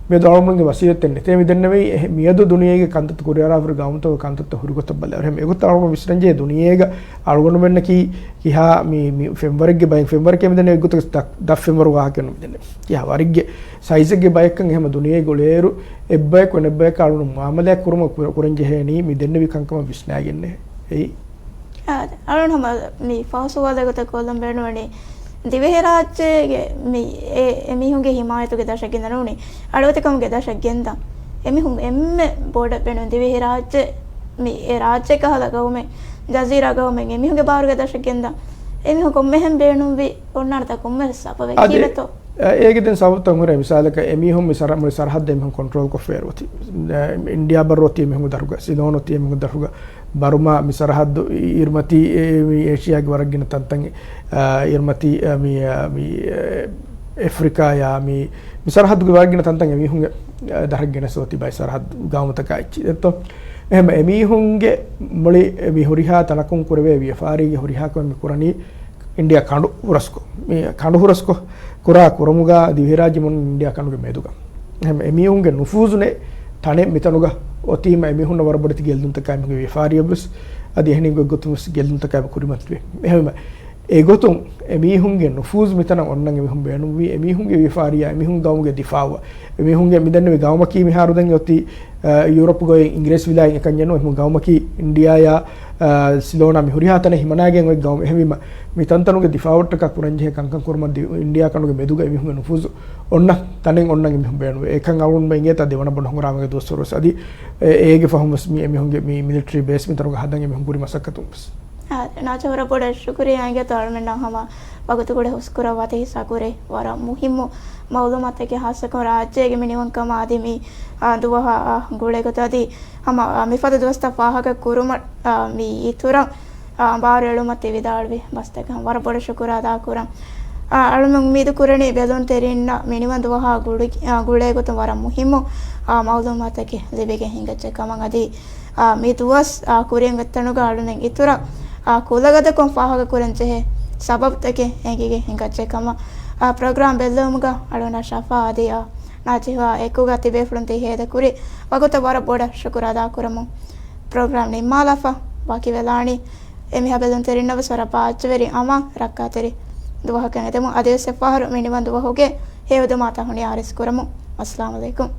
މިއަދު އަޅުގަނޑުގެ ވަސީލަތެއް ނެތޭ މި ދެންނެވީ. މިއަދު ދުނިޔޭގެ ކަންތައްތައް ކުރިއަރާފައި ގައުމުތަކުގެ ކަންތައްތައް ހުރިގޮތަށް ބަލާ. އެހެން އެގޮތަށް އަޅުގަނޑު ވިސްނަންޖެހޭ ދުނިޔޭގަ އަޅުގަނޑުމެންނަކީ ކިހާ މި، މި ފެންވަރެއްގެ ބައެއް، ފެންވަރެކޭ މި ދެންނެވީ އެގޮތަކަށް ދަ، ދަށް ފެންވަރު ވާހަކައެއް ނޫން މި ދެންނެވީ. ކިހާ ވަރެއްގެ ސައިޒެއްގެ ބައެއްކަން އެހެން ދުނިޔޭގަ އުޅޭއިރު އެއްބަޔަކު އަނެއްބަޔަކާ އަޅުގަނޑު މުއާމަލާތް ކުރުމަށް ކުރަ، ކުރަންޖެހޭނީ މި ދެންނެވި ކަންކަމަށް ވިސްނާގެންނޭ. އެއީ. އާދެ، އަޅުން ހަމަ މި ފަހު ސުވާލެއް ގޮތަށް ކޮށްލަން ބޭނުންވަނީ، ދިވެހިރާއްޖޭގެ މި އެ، އެމީހުންގެ ހިމާޔަތުގެ ދަށަށް ގެންދަން ނޫނީ، އަޅުވެތިކަމުގެ ދަށަށް ގެންދަން. އެމީހުން އެންމެ ބޮޑަށް ބޭނުން ދިވެހިރާއްޖެ، މި އެ ރާއްޖެ ކަހަލަ ގައުމެއް، ޖަޒީރާ ގައުމެއް އެމީހުންގެ ބާރުގެ ދަށަށް ގެންދަން. އެމީހުން ކޮންމެހެން ބޭނުންވި އޮންނާނެތާ ކޮންމެ ސަބަބެއް އަދި، ކީއްވެތޯ؟ އޭގެ ދެން ސަބަބުތައް ހުރޭ. މިސާލަކަށް އެމީހުން މި ސަރަ، މުޅި ސަރަހައްދަށް އެމީހުން ކޮންޓްރޯލް ކޮށްފައި އޮތީ. އެ، އިންޑިއާ ބައްރު އޮތީ އެމީހުންގެ ދަށުގަ، ސިލޯން އޮތީ އެމީހުންގެ ދަށުގަ، ބަރުމާ މި ސަރަހައްދު އި، އިރުމަތީ، އެ، މި އޭޝިޔާގެ ވަރަށް ގިނަ ތަންތަން، އާ، އިރުމަތީ، އާ، މި، އާ، މި، އެ، އެފްރިކާޔާ މި، މި ސަރަހައްދުގެ ވަރަށް ގިނަ ތަންތަން އެމީހުންގެ، އާ، ދަށަށް ގެނެސް އޮތީ ބައެއް ސަރަހައްދު ގައުމުތަކާ އެއްޗި ދެއްތޯ. އެހެން އެމީހުންގެ މުޅި މި ހުރިހާ ތަނަކުން ކުރެވޭ ވިޔަފާރީގެ ހުރިހާ ކަމެއް މި ކުރަނީ އިންޑިއާ ކަނޑު ހުރަސްކޮށް، މި ކަނޑު ހުރަސްކޮށް ކުރާ ކުރަމުގަ ދިވެހިރާއްޖެ މުޅި އިންޑިއާ ކަނޑުގެ މެދުގަ. އެހެން އެމީހުންގެ ނުފޫޒު ނެތް ތަނެއް މިތަނުގަ އޮތީމަ އެމީހުންނަށް ވަރަށް ބޮޑެތި ގެއްލުންތަކާ އެމީހުންގެ ވިޔަފާރިއަށްވެސް އަދި އެހެނި ގޮތްގޮތުންވެސް ގެއްލުންތަކާ ކުރިމަތިވޭ. އެހެންވީމަ އެގޮތުން އެމީހުންގެ ނުފޫޒު މިތަނަށް އޮންނަން އެމީހުން ބޭނުންވީ އެމީހުންގެ ވިޔަފާރިއާ އެމީހުން ގައުމުގެ ދިފާއުއަށް. އެމީހުންގެ މިދެންނެވި ގައުމަކީ މިހާރު ދެން އޮތީ، އަ، ޔޫރަޕުގައި އިނގިރޭސިވިލާތް އެކަންޏެއް ނޫން. އެމީހުން ގައުމަކީ އިންޑިއާޔާ، އަ، ސިލޯނާ މި ހުރިހާ ތަނެއް ހިމަނާގެން އޮތް ގައުމެއް. އެހެންވީމަ މި ތަންތަނުގެ ދިފާއުއަށްޓަކާ ކުރަންޖެހޭ ކަންކަން ކުރުމަށް ދި، އިންޑިއާ ކަނޑުގެ މެދުގަ އެމީހުންގެ ނުފޫޒު އޮންނަ ތަނެއް އޮންނަން އެމީހުން ބޭނުންވޭ. އެކަން އަޅުގަނޑުމެން އިނގޭތާ ދެވަނަ ބޮޑު ހަނގުރާމައިގެ ދުވަސްވަރުވެސް އަދި އެ، އޭގެ ފަހުންވެސް މި އެމީހުންގެ މި މިލިޓަރީ ބޭސް މިތަނުގަ ހަދަން އެމީހުން ކުރި މަސައްކަތުންވެސް. އާ، ނާޒިމް ވަރަށް ބޮޑަށް ޝުކުރިއްޔާ އިނގޭތޯ އަޅުމެންނަށް ހަމަ ވަގުތު ގުޅޭ ހުސްކުރައްވާތީ ހިއްސާ ކުރި ވަރަށް މުހިއްމު މައުލޫމާތެކޭ ހާއްސަކޮށް ރާއްޖޭގެ މިނިވަންކަމާ އަދި މި، އާ، ދުވަހާ، އާ، ގުޅޭ ގޮތަށް އަދި ހަމަ، އާ، މިފަދަ ދުވަސްތައް ފާހަގަ ކުރުމަށް، އާ، މި އިތުރަށް، އާ، ބާރު އެޅުމަށް ތި ވިދާޅުވި ބަސްތަކަށް ވަރަށް ބޮޑަށް ޝުކުރު އަދާ ކުރަން. އާ، އަޅުމެން އުއްމީދު ކުރަނީ ބެލުންތެރިންނަށް މިނިވަން ދުވަހާ ގުޅި، އާ، ގުޅޭ ގޮތުން ވަރަށް މުހިއްމު، އާ، މައުލޫމާތަކެއް ލިބިގެން ހިނގައްޖެ ކަމަށް އަދި އާ، މި ދުވަސް، އާ، ކުރިން އޮތްތަނުގަ އަޅުމެން އިތުރަށް، އާ، ކުލަގަދަކުން ފާހަގަކުރަން ޖެހޭ ސަބަބުތަކެއް އެނގިގެން ހިނގައްޖެ ކަމަށް، އާ، ޕްރޮގްރާމް ބެއްލެވުމުގަ އަޅުންނަށް ޝަފާ އަދި، އާ، ނާޒިމް އާ އެކުގަ ތިބޭފުޅުން ތި ހޭދަކުރި ވަގުތަށް ވަރަށް ބޮޑަށް ޝުކުރު އަދާކުރަމުން. ޕްރޮގްރާމް ނިންމާލާފަ ބާކީވެލާނީ އެމީހާ ބެލުންތެރިންނަށް ވެސް ވަރަށް ބާއްޖަވެރި އަމާން ރައްކާތެރި ދުވަހަކަށް އެދެމުން އަދިވެސް އެއްފަހަރު މިނިވަން ދުވަހުގެ ހެޔޮއެދުމާތައް ހުނި އާރިސް ކުރަމުން. އައްސަލާމު ޢަލައިކުމް.